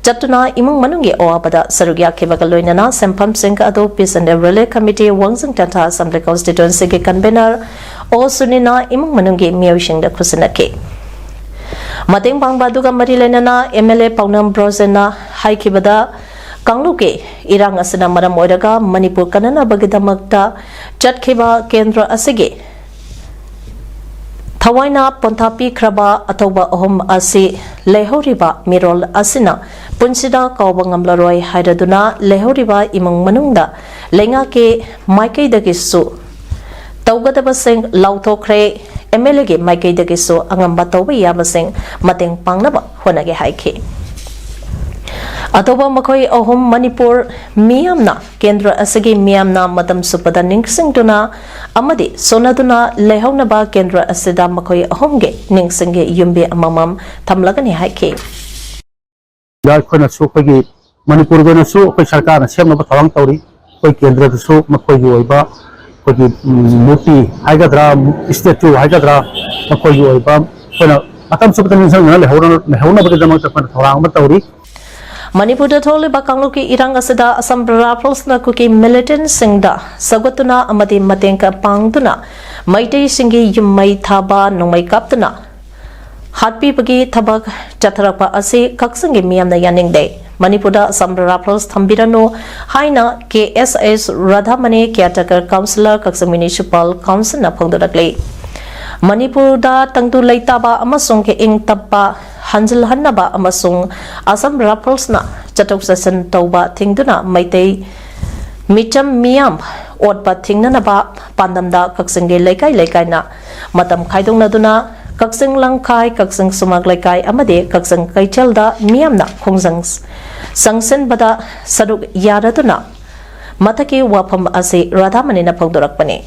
ꯆꯠꯇꯨꯅ ꯏꯃꯨꯡ ꯃꯅꯨꯡꯒꯤ ꯑꯋꯥꯕꯗ ꯁꯔꯨꯛ ꯌꯥꯈꯤꯕꯒ ꯂꯣꯏꯅꯅ ꯁꯦꯟꯐꯝꯁꯤꯡ ꯑꯗꯨ Peace and Relief Committee ꯋꯥꯡꯖꯤꯡ ꯇꯦꯟꯊꯥ Assembly Constituencyꯒꯤ convener ꯑꯣ ꯁꯨꯅꯤꯅ ꯏꯃꯨꯡ ꯃꯅꯨꯡꯒꯤ ꯃꯤꯑꯣꯏꯁꯤꯡꯗ ꯈꯨꯠꯁꯤꯟꯅꯈꯤ꯫ ꯃꯇꯦꯡ ꯄꯥꯡꯕ ꯑꯗꯨꯒ ꯃꯔꯤ ꯂꯩꯅꯅ MLA ꯄꯥꯎꯅꯝ ꯕ꯭ꯔꯣꯖꯦꯟꯅ ꯍꯥꯏꯈꯤꯕꯗ, ꯀꯥꯡꯂꯨꯞꯀꯤ ꯏꯔꯥꯡ ꯑꯁꯤꯅ ꯃꯔꯝ ꯑꯣꯏꯔꯒ ꯃꯅꯤꯄꯨꯔ ꯀꯟꯅꯅꯕꯒꯤꯗꯃꯛꯇ ꯆꯠꯈꯤꯕ ꯀꯦꯟꯗ꯭ꯔ ꯑꯁꯤꯒꯤ ꯊꯋꯥꯏꯅ ꯄꯣꯟꯊꯥ ꯄꯤꯈ꯭ꯔꯕ ꯑꯊꯧꯕ ꯑꯍꯨꯝ ꯑꯁꯤ ꯂꯩꯍꯧꯔꯤꯕ ꯃꯤꯔꯣꯜ ꯑꯁꯤꯅ ꯄꯨꯟꯁꯤꯗ ꯀꯥꯎꯕ ꯉꯝꯂꯔꯣꯏ ꯍꯥꯏꯔꯗꯨꯅ ꯂꯩꯍꯧꯔꯤꯕ ꯏꯃꯨꯡ ꯃꯅꯨꯡꯗ ꯂꯩꯉꯥꯛꯀꯤ ꯃꯥꯏꯀꯩꯗꯒꯤꯁꯨ ꯇꯧꯒꯗꯕꯁꯤꯡ ꯂꯥꯎꯊꯣꯛꯈ꯭ꯔꯦ꯫ MLAꯒꯤ ꯃꯥꯏꯀꯩꯗꯒꯤꯁꯨ ꯑꯉꯝꯕ ꯇꯧꯕ ꯌꯥꯕꯁꯤꯡ ꯃꯇꯦꯡ ꯄꯥꯡꯅꯕ ꯍꯣꯠꯅꯒꯦ ꯍꯥꯏꯈꯤ꯫ ꯑꯊꯧꯕ ꯃꯈꯣꯏ ꯑꯍꯨꯝ ꯃꯅꯤꯄꯨꯔ ꯃꯤꯌꯥꯝꯅ, ꯀꯦꯟꯗ꯭ꯔ ꯑꯁꯤꯒꯤ ꯃꯤꯌꯥꯝꯅ ꯃꯇꯝ ꯆꯨꯞꯄꯗ ꯅꯤꯡꯁꯤꯡꯗꯨꯅ ꯑꯃꯗꯤ ꯁꯣꯟꯅꯗꯨꯅ ꯂꯩꯍꯧꯅꯕ ꯀꯦꯟꯗ꯭ꯔ ꯑꯁꯤꯗ ꯃꯈꯣꯏ ꯑꯍꯨꯝꯒꯤ ꯅꯤꯡꯁꯤꯡꯒꯤ ꯌꯨꯝꯕꯤ ꯑꯃꯃꯝ ꯊꯝꯂꯒꯅꯤ ꯍꯥꯏꯈꯤ꯫ ꯑꯩꯈꯣꯏꯅꯁꯨ, ꯑꯩꯈꯣꯏꯒꯤ ꯃꯅꯤꯄꯨꯔꯒꯤ ꯑꯣꯏꯅꯁꯨ ꯑꯩꯈꯣꯏ ꯁꯔꯀꯥꯔꯅ ꯁꯦꯝꯅꯕ ꯊꯧꯔꯥꯡ ꯇꯧꯔꯤ꯫ ꯑꯩꯈꯣꯏ ꯀꯦꯟꯗ꯭ꯔꯗꯁꯨ ꯃꯈꯣꯏꯒꯤ ꯑꯣꯏꯕ ꯑꯩꯈꯣꯏꯒꯤ, ꯎꯝ, ꯃꯨꯔꯇꯤ ꯍꯥꯏꯒꯗ꯭ꯔꯥ, ꯏꯁꯇꯦꯆꯨ ꯍꯥꯏꯒꯗ꯭ꯔꯥ, ꯃꯈꯣꯏꯒꯤ ꯑꯣꯏꯕ ꯑꯩꯈꯣꯏꯅ ꯃꯇꯝ ꯆꯨꯞꯄꯗ ꯅꯤꯡꯁꯤꯡꯗꯨꯅ ꯂꯩꯍꯧꯔ-, ꯂꯩꯍꯧꯅꯕꯒꯤꯗꯃꯛꯇ ꯑꯩꯈꯣꯏꯅ ꯊꯧꯔꯥꯡ ꯑꯃ ꯇꯧꯔꯤ꯫ ꯃꯅꯤꯄꯨꯔꯗ ꯊꯣꯛꯂꯤꯕ ꯀꯥꯡꯂꯨꯞꯀꯤ ꯏꯔꯥꯡ ꯑꯁꯤꯗ ꯑꯁꯝ ꯔꯥꯏꯐꯜꯁꯅ ꯀꯨꯀꯤ ꯃꯤꯂꯤꯇꯦꯟꯠꯁꯤꯡꯗ ꯁꯧꯒꯠꯇꯨꯅ ꯑꯃꯗꯤ ꯃꯇꯦꯡ ꯄꯥꯡꯗꯨꯅ ꯃꯩꯇꯩꯁꯤꯡꯒꯤ ꯌꯨꯝ ꯃꯩ ꯊꯥꯕ, ꯅꯣꯡꯃꯩ ꯀꯥꯞꯇꯨꯅ ꯍꯥꯠꯄꯤꯕꯒꯤ ꯊꯕꯛ ꯆꯠꯊꯔꯛꯄ ꯑꯁꯤ ꯀꯛꯆꯤꯡꯒꯤ ꯃꯤꯌꯥꯝꯅ ꯌꯥꯅꯤꯡꯗꯦ꯫ ꯃꯅꯤꯄꯨꯔꯗ ꯑꯁꯝ ꯔꯥꯏꯐꯜꯁ ꯊꯝꯕꯤꯔꯅꯨ ꯍꯥꯏꯅ ꯀꯦ ꯑꯦꯁ ꯑꯦꯁ ꯔꯥꯙꯥꯃꯅꯤ, ꯀꯤꯌꯥꯔꯇꯦꯀꯔ ꯀꯥꯎꯟꯁꯤꯂꯔ, ꯀꯛꯆꯤꯡ ꯃ꯭ꯌꯨꯅꯤꯁꯤꯄꯥꯜ ꯀꯥꯎꯟꯁꯤꯜꯅ ꯐꯣꯡꯗꯣꯔꯛꯂꯤ꯫ ꯃꯅꯤꯄꯨꯔꯗ ꯇꯪꯗꯨ ꯂꯩꯇꯥꯕ ꯑꯃꯁꯨꯡ ꯏꯪ ꯇꯞꯄ ꯍꯟꯖꯤꯜꯍꯟꯅꯕ ꯑꯃꯁꯨꯡ ꯑꯁꯝ ꯔꯥꯏꯐꯜꯁꯅ ꯆꯠꯊꯣꯛ ꯆꯠꯁꯤꯟ ꯇꯧꯕ ꯊꯤꯡꯗꯨꯅ ꯃꯩꯇꯩ ꯃꯤꯆꯝ ꯃꯤꯌꯥꯝ ꯑꯣꯠꯄ ꯊꯤꯡꯅꯅꯕ ꯄꯥꯟꯗꯝꯗ ꯀꯛꯆꯤꯡꯒꯤ ꯂꯩꯀꯥꯏ ꯂꯩꯀꯥꯏꯅ ꯃꯇꯝ ꯈꯥꯏꯗꯣꯛꯅꯗꯨꯅ ꯀꯛꯆꯤꯡ ꯂꯝꯈꯥꯏ, ꯀꯛꯆꯤꯡ ꯁꯨꯃꯥꯡ ꯂꯩꯀꯥꯏ ꯑꯃꯗꯤ ꯀꯛꯆꯤꯡ ꯀꯩꯊꯦꯜꯗ ꯃꯤꯌꯥꯝꯅ ꯈꯣꯡꯖꯪ ꯆꯪꯁꯤꯟꯕꯗ ꯁꯔꯨꯛ ꯌꯥꯔꯗꯨꯅ ꯃꯊꯛꯀꯤ ꯋꯥꯐꯝ ꯑꯁꯤ ꯔꯥꯙꯥꯃꯅꯤꯅ ꯐꯣꯡꯗꯣꯔꯛꯄꯅꯤ꯫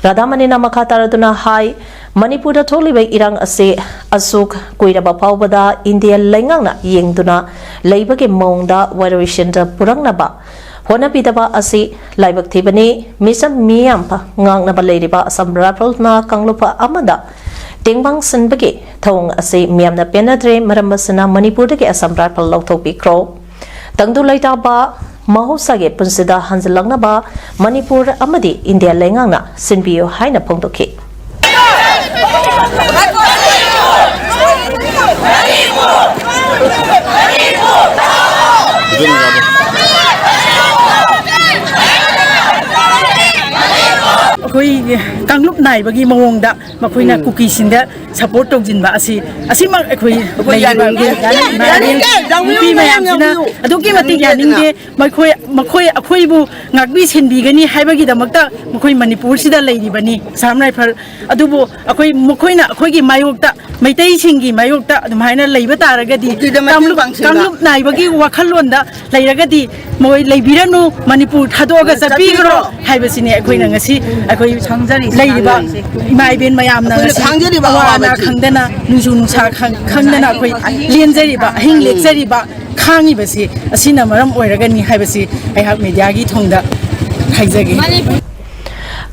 ꯔꯥꯙꯥꯃꯅꯤꯅ ꯃꯈꯥ ꯇꯥꯔꯗꯨꯅ ꯍꯥꯏ, ꯃꯅꯤꯄꯨꯔꯗ ꯊꯣꯛꯂꯤꯕ ꯏꯔꯥꯡ ꯑꯁꯤ ꯑꯁꯨꯛ ꯀꯨꯏꯔꯕ ꯐꯥꯎꯕꯗ ꯏꯟꯗꯤꯌꯥ ꯂꯩꯉꯥꯛꯅ ꯌꯦꯡꯗꯨꯅ ꯂꯩꯕꯒꯤ ꯃꯑꯣꯡꯗ ꯋꯥꯔꯣꯏꯁꯤꯟꯗ ꯄꯨꯔꯛꯅꯕ ꯍꯣꯠꯅꯕꯤꯗꯕ ꯑꯁꯤ ꯂꯥꯏꯕꯛ ꯊꯤꯕꯅꯤ꯫ ꯃꯤꯆꯝ ꯃꯤꯌꯥꯝ ꯉꯥꯛꯅꯕ ꯂꯩꯔꯤꯕ ꯑꯁꯝ ꯔꯥꯏꯐꯜꯅ ꯀꯥꯡꯂꯨꯞ ꯑꯃꯗ ꯇꯦꯡꯕꯥꯡ ꯁꯤꯟꯕꯒꯤ ꯊꯧꯑꯣꯡ ꯑꯁꯤ ꯃꯤꯌꯥꯝꯅ ꯄꯦꯟꯅꯗ꯭ꯔꯦ꯫ ꯃꯔꯝ ꯑꯁꯤꯅ ꯃꯅꯤꯄꯨꯔꯗꯒꯤ ꯑꯁꯝ ꯔꯥꯏꯐꯜ ꯂꯧꯊꯣꯛꯄꯤꯈ꯭ꯔꯣ꯫ ꯇꯪꯗꯨ ꯂꯩꯇꯥꯕ ꯃꯍꯧꯁꯥꯒꯤ ꯄꯨꯟꯁꯤꯗ ꯍꯟꯖꯤꯜꯂꯛꯅꯕ ꯃꯅꯤꯄꯨꯔ ꯑꯃꯗꯤ ꯏꯟꯗꯤꯌꯥ ꯂꯩꯉꯥꯛꯅ ꯁꯤꯟꯕꯤꯌꯨ ꯍꯥꯏꯅ ꯐꯣꯡꯗꯣꯛꯈꯤ꯫ ꯑꯩꯈꯣꯏ ꯀꯥꯡꯂꯨꯞ ꯅꯥꯏꯕꯒꯤ ꯃꯑꯣꯡꯗ ꯃꯈꯣꯏꯅ ꯀꯨꯀꯤꯁꯤꯡꯗ ꯁꯄꯣꯔꯠ ꯇꯧꯁꯤꯟꯕ ꯑꯁꯤ, ꯑꯁꯤꯃꯛ ꯑꯩꯈꯣꯏ ꯑꯩꯈꯣꯏ ꯂꯩꯔꯤꯕ ꯌꯥꯅꯤꯡꯗꯦ꯫ ꯌꯥꯅꯤꯡꯗꯦ꯫ ꯌꯥꯅꯤꯡꯗꯦ꯫ ꯅꯨꯄꯤ ꯃꯌꯥꯝꯁꯤꯅ ꯑꯗꯨꯛꯀꯤ ꯃꯇꯤꯛ ꯌꯥꯅꯤꯡꯗꯦ꯫ ꯃꯈꯣꯏ, ꯃꯈꯣꯏ ꯑꯩꯈꯣꯏꯕꯨ ꯉꯥꯛꯄꯤ ꯁꯦꯟꯕꯤꯒꯅꯤ ꯍꯥꯏꯕꯒꯤꯗꯃꯛꯇ ꯃꯈꯣꯏ ꯃꯅꯤꯄꯨꯔꯁꯤꯗ ꯂꯩꯔꯤꯕꯅꯤ, ꯑꯁꯥꯝ ꯔꯥꯏꯐꯜ꯫ ꯑꯗꯨꯕꯨ ꯑꯩꯈꯣꯏ, ꯃꯈꯣꯏꯅ ꯑꯩꯈꯣꯏꯒꯤ ꯃꯥꯌꯣꯛꯇ, ꯃꯩꯇꯩꯁꯤꯡꯒꯤ ꯃꯥꯌꯣꯛꯇ ꯑꯗꯨꯃꯥꯏꯅ ꯂꯩꯕ ꯇꯥꯔꯒꯗꯤ, ꯀꯨꯀꯤꯗ ꯃꯇꯦꯡ ꯀꯥꯡꯂꯨꯞ, ꯄꯥꯡꯁꯤꯟꯕ꯫ ꯀꯥꯡꯂꯨꯞ ꯅꯥꯏꯕꯒꯤ ꯋꯥꯈꯜꯂꯣꯟꯗ ꯂꯩꯔꯒꯗꯤ, ꯃꯣꯏ ꯂꯩꯕꯤꯔꯅꯨ, ꯃꯅꯤꯄꯨꯔ ꯊꯥꯗꯣꯛꯑꯒ ꯆꯠꯄꯤꯈ꯭ꯔꯣ ꯍꯥꯏꯕꯁꯤꯅꯦ ꯑꯩꯈꯣꯏꯅ ꯉꯁꯤ ꯑꯩꯈꯣꯏ ꯂꯩꯔꯤꯕ ꯏꯃꯥ ꯏꯕꯦꯟ ꯃꯌꯥꯝꯅ ꯑꯩꯈꯣꯏꯅ ꯉꯁꯤ ꯈꯥꯡꯖꯔꯤꯕ ꯑꯋꯥ ꯑꯅꯥ ꯑꯋꯥꯕꯁꯤ꯫ ꯈꯪꯗꯅ, ꯅꯣꯡꯖꯨ ꯅꯨꯡꯁꯥ ꯈꯪ-, ꯈꯪꯗꯅ ꯑꯩꯈꯣꯏ ꯂꯦꯟꯖꯔꯤꯕ, ꯑꯍꯤꯡ ꯂꯦꯛꯆꯔꯤꯕ, ꯈꯥꯡꯉꯤꯕꯁꯤ ꯑꯁꯤꯅ ꯃꯔꯝ ꯑꯣꯏꯔꯒꯅꯤ ꯍꯥꯏꯕꯁꯤ ꯑꯩꯍꯥꯛ ꯃꯦꯗꯤꯌꯥꯒꯤ ꯊꯣꯡꯗ ꯍꯥꯏꯖꯒꯦ꯫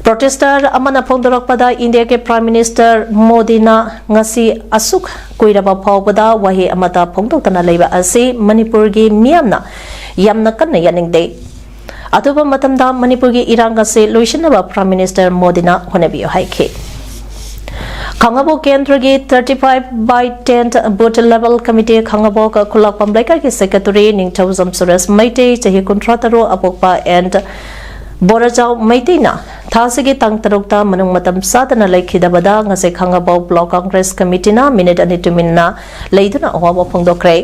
Protester ꯑꯃꯅ ꯐꯣꯡꯗꯣꯔꯛꯄꯗ, ꯏꯟꯗꯤꯌꯥꯒꯤ Prime Minister ꯃꯣꯗꯤꯅ ꯉꯁꯤ ꯑꯁꯨꯛ ꯀꯨꯏꯔꯕ ꯐꯥꯎꯕꯗ ꯋꯥꯍꯩ ꯑꯃꯠꯇ ꯐꯣꯡꯗꯣꯛꯇꯅ ꯂꯩꯕ ꯑꯁꯤ ꯃꯅꯤꯄꯨꯔꯒꯤ ꯃꯤꯌꯥꯝꯅ ꯌꯥꯝꯅ ꯀꯟꯅ ꯌꯥꯅꯤꯡꯗꯦ꯫ ꯑꯊꯨꯕ ꯃꯇꯝꯗ ꯃꯅꯤꯄꯨꯔꯒꯤ ꯏꯔꯥꯡ ꯑꯁꯤ ꯂꯣꯏꯁꯤꯟꯅꯕ Prime Minister ꯃꯣꯗꯤꯅ ꯍꯣꯠꯅꯕꯤꯌꯨ ꯍꯥꯏꯈꯤ꯫ ꯈꯥꯡꯉꯕꯣꯛ ꯀꯦꯟꯗ꯭ꯔꯒꯤ thirty five by ten Booth Level Committee, ꯈꯥꯡꯉꯕꯣꯛ ꯈꯨꯜꯂꯥꯛꯄꯝ ꯂꯩꯀꯥꯏꯒꯤ Secretary ꯅꯤꯡꯊꯧꯖꯝ ꯁꯨꯔꯦꯁ ꯃꯩꯇꯩ, ꯆꯍꯤ ꯀꯨꯟꯊ꯭ꯔꯥ ꯇꯔꯨꯛ, ꯑꯄꯣꯛꯄ, and ꯕꯣꯔꯥꯖꯥꯎ ꯃꯩꯇꯩꯅ ꯊꯥꯁꯤꯒꯤ ꯇꯥꯡ ꯇꯔꯨꯛꯇ ꯃꯅꯨꯡ ꯃꯇꯝ ꯆꯥꯗꯅ ꯂꯩꯈꯤꯗꯕꯗ ꯉꯁꯤ ꯈꯥꯡꯉꯕꯣꯛ Block Congress Committeeꯅ ꯃꯤꯅꯤꯠ ꯑꯅꯤ ꯇꯨꯃꯤꯟꯅ ꯂꯩꯗꯨꯅ ꯑꯋꯥꯕ ꯐꯣꯡꯗꯣꯛꯈ꯭ꯔꯦ꯫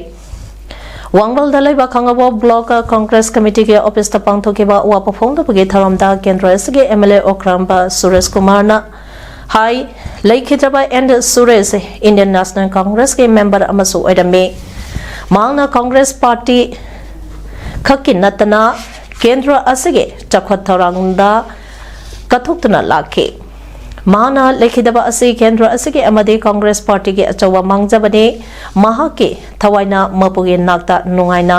ꯋꯥꯡꯕꯜꯗ ꯂꯩꯕ ꯈꯥꯡꯉꯕꯣꯛ Block Congress Committeeꯒꯤ officeꯇ ꯄꯥꯡꯊꯣꯛꯈꯤꯕ ꯑꯋꯥꯕ ꯐꯣꯡꯗꯣꯛꯄꯒꯤ ꯊꯧꯔꯝꯗ ꯀꯦꯟꯗ꯭ꯔ ꯑꯁꯤꯒꯤ MLA ꯑꯣꯀ꯭ꯔꯥꯝꯕ ꯁꯨꯔꯦꯁ ꯀꯨꯃꯥꯔꯅ ꯍꯥꯏ, ꯂꯩꯈꯤꯗ꯭ꯔꯕ ꯑꯦꯟ ꯁꯨꯔꯦꯁ Indian National Congressꯀꯤ member ꯑꯃꯁꯨ ꯑꯣꯏꯔꯝꯃꯤ꯫ ꯃꯍꯥꯛꯅ Congress party ꯈꯛꯀꯤ ꯅꯠꯇꯅ ꯀꯦꯟꯗ꯭ꯔ ꯑꯁꯤꯒꯤ ꯆꯥꯎꯈꯠ ꯊꯧꯔꯥꯡꯗ ꯀꯠꯊꯣꯛꯇꯨꯅ ꯂꯥꯛꯈꯤ꯫ ꯃꯍꯥꯛꯅ ꯂꯩꯈꯤꯗꯕ ꯑꯁꯤ ꯀꯦꯟꯗ꯭ꯔ ꯑꯁꯤꯒꯤ ꯑꯃꯗꯤ Congress partyꯒꯤ ꯑꯆꯧꯕ ꯃꯥꯡꯖꯕꯅꯤ꯫ ꯃꯍꯥꯛꯀꯤ ꯊꯋꯥꯏꯅ ꯃꯄꯨꯒꯤ ꯅꯥꯛꯇ ꯅꯨꯡꯉꯥꯏꯅ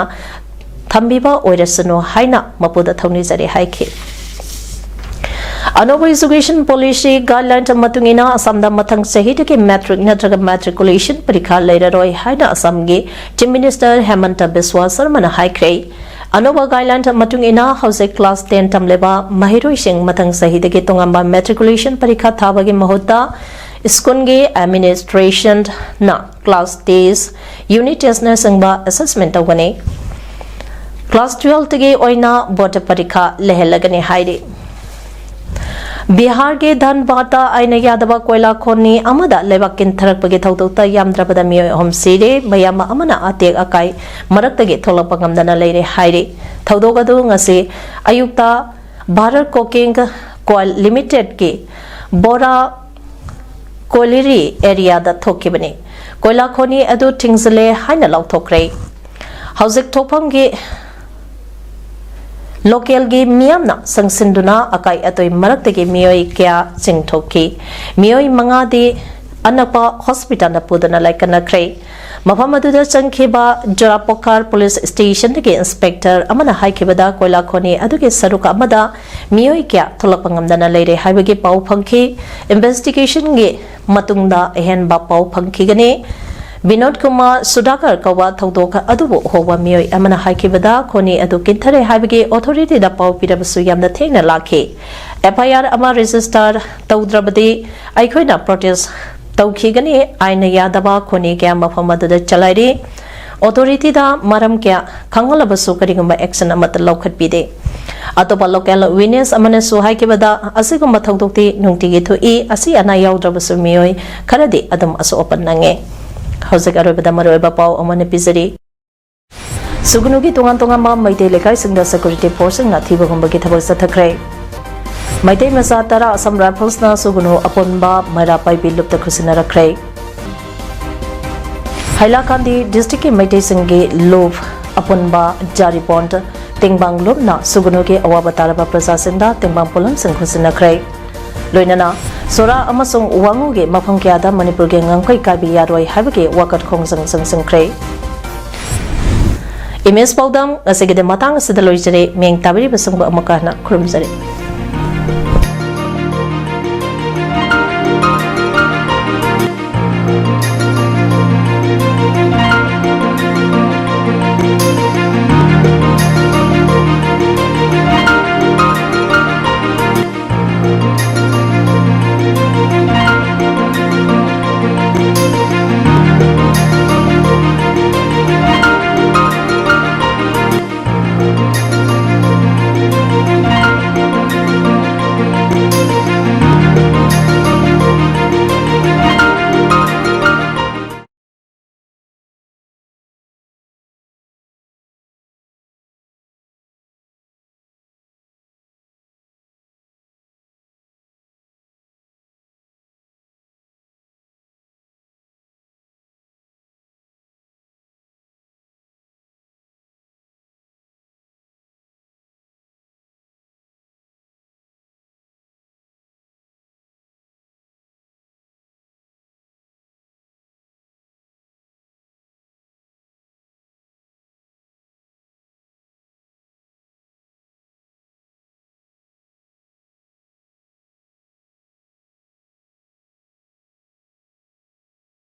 ꯊꯝꯕꯤꯕ ꯑꯣꯏꯔꯁꯅꯨ ꯍꯥꯏꯅ ꯃꯄꯨꯗ ꯊꯧꯅꯤꯖꯔꯤ ꯍꯥꯏꯈꯤ꯫ ꯑꯅꯧꯕ education policy guideline ꯃꯇꯨꯡ ꯏꯟꯅ ꯑꯁꯥꯝꯗ ꯃꯊꯪ ꯆꯍꯤꯗꯒꯤ matric ꯅꯠꯇ꯭ꯔꯒ matriculation ꯄꯔꯤꯈꯥ ꯂꯩꯔꯔꯣꯏ ꯍꯥꯏꯅ ꯑꯁꯥꯝꯒꯤ Chief Minister ꯍꯦꯃꯟꯇ ꯕꯤꯁ꯭ꯋꯥ ꯁꯔꯃꯅ ꯍꯥꯏꯈ꯭ꯔꯦ꯫ ꯑꯅꯧꯕ guideline ꯃꯇꯨꯡ ꯏꯟꯅ ꯍꯧꯖꯤꯛ class ten ꯇꯝꯂꯤꯕ ꯃꯍꯩꯔꯣꯏꯁꯤꯡ ꯃꯊꯪ ꯆꯍꯤꯗꯒꯤ ꯇꯣꯉꯥꯟꯕ matriculation ꯄꯔꯤꯈꯥ ꯊꯥꯕꯒꯤ ꯃꯍꯨꯠꯇ ꯁ꯭ꯀꯨꯜꯒꯤ administrationꯅ class test, unit testꯅꯆꯤꯡꯕ assessment ꯇꯧꯒꯅꯤ꯫ Class twelveꯇꯒꯤ ꯑꯣꯏꯅ board ꯄꯔꯤꯈꯥ ꯂꯩꯍꯜꯂꯒꯅꯤ ꯍꯥꯏꯔꯤ꯫ ꯕꯤꯍꯥꯔꯒꯤ ꯙꯟꯕꯥꯗꯇ ꯑꯥꯏꯟꯅ ꯌꯥꯗꯕ ꯀꯣꯏꯂꯥ ꯈꯣꯅꯤ ꯑꯃꯗ ꯂꯩꯕꯥꯛ ꯀꯤꯟꯊꯔꯛꯄꯒꯤ ꯊꯧꯗꯣꯛꯇ ꯌꯥꯝꯗ꯭ꯔꯕꯗ ꯃꯤꯑꯣꯏ ꯑꯍꯨꯝ ꯁꯤꯔꯦ, ꯃꯌꯥꯝ ꯑꯃꯅ ꯑꯇꯦꯛ ꯑꯀꯥꯏ ꯃꯔꯛꯇꯒꯤ ꯊꯣꯛꯂꯛꯄ ꯉꯝꯗꯅ ꯂꯩꯔꯦ ꯍꯥꯏꯔꯤ꯫ ꯊꯧꯗꯣꯛ ꯑꯗꯨ ꯉꯁꯤ ꯑꯌꯨꯛꯇ Bharat Coking Coal Limitedꯀꯤ ꯕꯣꯔꯥ ꯀꯣꯂꯤꯔꯤ areaꯗ ꯊꯣꯛꯈꯤꯕꯅꯤ꯫ ꯀꯣꯏꯂꯥ ꯈꯣꯅꯤ ꯑꯗꯨ ꯊꯤꯡꯖꯤꯜꯂꯦ ꯍꯥꯏꯅ ꯂꯥꯎꯊꯣꯛꯈ꯭ꯔꯦ꯫ ꯍꯧꯖꯤꯛ ꯊꯣꯛꯐꯝꯒꯤ localꯒꯤ ꯃꯤꯌꯥꯝꯅ ꯆꯪꯁꯤꯟꯗꯨꯅ ꯑꯀꯥꯏ ꯑꯇꯣꯏ ꯃꯔꯛꯇꯒꯤ ꯃꯤꯑꯣꯏ ꯀꯌꯥ ꯆꯤꯡꯊꯣꯛꯈꯤ꯫ ꯃꯤꯑꯣꯏ ꯃꯉꯥꯗꯤ ꯑꯅꯛꯄ hospitalꯗ ꯄꯨꯗꯨꯅ ꯂꯥꯏꯀꯠꯅꯈ꯭ꯔꯦ꯫ ꯃꯐꯝ ꯑꯗꯨꯗ ꯆꯪꯈꯤꯕ ꯖꯣꯔꯥꯄꯣꯈꯥꯔ ꯄꯨꯂꯤꯁ ꯁ꯭ꯇꯦꯁꯟꯗꯒꯤ ꯏꯟꯁꯄꯦꯛꯇꯔ ꯑꯃꯅ ꯍꯥꯏꯈꯤꯕꯗ, ꯀꯣꯏꯂꯥ ꯈꯣꯅꯤ ꯑꯗꯨꯒꯤ ꯁꯔꯨꯛ ꯑꯃꯗ ꯃꯤꯑꯣꯏ ꯀꯌꯥ ꯊꯣꯛꯂꯛꯄ ꯉꯝꯗꯅ ꯂꯩꯔꯦ ꯍꯥꯏꯕꯒꯤ ꯄꯥꯎ ꯐꯪꯈꯤ꯫ ꯏꯟꯚꯦꯁꯇꯤꯒꯦꯁꯟꯒꯤ ꯃꯇꯨꯡꯗ ꯑꯍꯦꯟꯕ ꯄꯥꯎ ꯐꯪꯈꯤꯒꯅꯤ꯫ ꯕꯤꯅꯣꯗ ꯀꯨꯃꯥꯔ ꯁꯨꯗꯥꯀꯔ ꯀꯧꯕ ꯊꯧꯗꯣꯛ ꯑꯗꯨꯕꯨ ꯎꯍꯧꯕ ꯃꯤꯑꯣꯏ ꯑꯃꯅ ꯍꯥꯏꯈꯤꯕꯗ, ꯈꯣꯅꯤ ꯑꯗꯨ ꯀꯤꯟꯊꯔꯦ ꯍꯥꯏꯕꯒꯤ ꯑꯣꯊꯣꯔꯤꯇꯤꯗ ꯄꯥꯎ ꯄꯤꯔꯕꯁꯨ ꯌꯥꯝꯅ ꯊꯦꯡꯅ ꯂꯥꯛꯈꯤ꯫ ꯑꯦꯐ ꯑꯥꯏ ꯑꯥꯔ ꯑꯃ ꯔꯦꯖꯤꯁꯇꯔ ꯇꯧꯗ꯭ꯔꯕꯗꯤ ꯑꯩꯈꯣꯏꯅ ꯄ꯭ꯔꯣꯇꯦꯁ ꯇꯧꯈꯤꯒꯅꯤ꯫ ꯑꯥꯏꯟꯅ ꯌꯥꯗꯕ ꯈꯣꯅꯤ ꯀꯌꯥ ꯃꯐꯝ ꯑꯗꯨꯗ ꯆꯂꯥꯏꯔꯤ꯫ ꯑꯣꯊꯣꯔꯤꯇꯤꯗ ꯃꯔꯝ ꯀꯌꯥ ꯈꯪꯍꯜꯂꯕꯁꯨ ꯀꯔꯤꯒꯨꯝꯕ ꯑꯦꯛꯁꯟ ꯑꯃꯠꯇ ꯂꯧꯈꯠꯄꯤꯗꯦ꯫ ꯑꯇꯣꯞꯄ ꯂꯣꯀꯦꯜ ꯋꯤꯠꯅꯦꯁ ꯑꯃꯅꯁꯨ ꯍꯥꯏꯈꯤꯕꯗ, ꯑꯁꯤꯒꯨꯝꯕ ꯊꯧꯗꯣꯛꯇꯤ ꯅꯨꯡꯇꯤꯒꯤ ꯊꯣꯛꯏ꯫ ꯑꯁꯤ ꯑꯅꯥ ꯌꯥꯎꯗ꯭ꯔꯕꯁꯨ ꯃꯤꯑꯣꯏ ꯈꯔꯗꯤ ꯑꯗꯨꯝ ꯑꯁꯣꯛ ꯑꯄꯟ ꯅꯪꯉꯦ꯫ ꯍꯧꯖꯤꯛ ꯑꯔꯣꯏꯕꯗ ꯃꯔꯨꯑꯣꯏꯕ ꯄꯥꯎ ꯑꯃꯅ ꯄꯤꯖꯔꯤ꯫ ꯁꯨꯒꯅꯨꯒꯤ ꯇꯣꯉꯥꯟ ꯇꯣꯉꯥꯟꯕ ꯃꯩꯇꯩ ꯂꯩꯀꯥꯏꯁꯤꯡꯗ ꯁꯦꯀ꯭ꯌꯨꯔꯤꯇꯤ ꯐꯣꯔꯁꯁꯤꯡꯅ ꯊꯤꯕ ꯍꯨꯝꯕꯒꯤ ꯊꯕꯛ ꯆꯠꯊꯈ꯭ꯔꯦ꯫ ꯃꯩꯇꯩ ꯃꯆꯥ ꯇꯔꯥ ꯑꯁꯥꯝ ꯔꯥꯏꯐꯜꯁꯅ ꯁꯨꯒꯅꯨ ꯑꯄꯨꯟꯕ ꯃꯩꯔꯥ ꯄꯥꯏꯕꯤ ꯂꯨꯞꯇ ꯈꯨꯠꯁꯤꯟꯅꯔꯛꯈ꯭ꯔꯦ꯫ ꯍꯥꯏꯂꯥꯀꯥꯟꯗꯤ ꯗꯤꯁꯇ꯭ꯔꯤꯛꯀꯤ ꯃꯩꯇꯩꯁꯤꯡꯒꯤ ꯂꯨꯞ ꯑꯄꯨꯟꯕ ꯖꯥꯔꯤꯕꯣꯟ ꯇꯦꯡꯕꯥꯡ ꯂꯨꯞꯅ ꯁꯨꯒꯅꯨꯒꯤ ꯑꯋꯥꯕ ꯇꯥꯔꯕ ꯄ꯭ꯔꯖꯥꯁꯤꯡꯗ ꯇꯦꯡꯕꯥꯡ ꯄꯣꯠꯂꯝꯁꯤꯡ ꯈꯨꯠꯁꯤꯟꯅꯈ꯭ꯔꯦ꯫ ꯂꯣꯏꯅꯅ ꯁꯣꯔꯥ ꯑꯃꯁꯨꯡ ꯋꯥꯉꯨꯒꯤ ꯃꯐꯝ ꯀꯌꯥꯗ ꯃꯅꯤꯄꯨꯔꯒꯤ ꯉꯝꯈꯩ ꯀꯥꯏꯕ ꯌꯥꯔꯣꯏ ꯍꯥꯏꯕꯒꯤ ꯋꯥꯀꯠ ꯈꯣꯡꯖꯪ ꯆꯪꯁꯤꯟꯈ꯭ꯔꯦ꯫ ꯏꯃꯦꯖ ꯄꯥꯎꯗꯝ ꯉꯁꯤꯒꯤꯗꯤ ꯃꯇꯥꯡ ꯑꯁꯤꯗ ꯂꯣꯏꯖꯔꯦ꯫ ꯃꯤꯌꯦꯡ ꯇꯥꯕꯤꯔꯤꯕꯁꯤꯡꯕꯨ ꯑꯃꯨꯛꯀ ꯍꯟꯅ ꯈꯨꯔꯨꯝꯖꯔꯤ꯫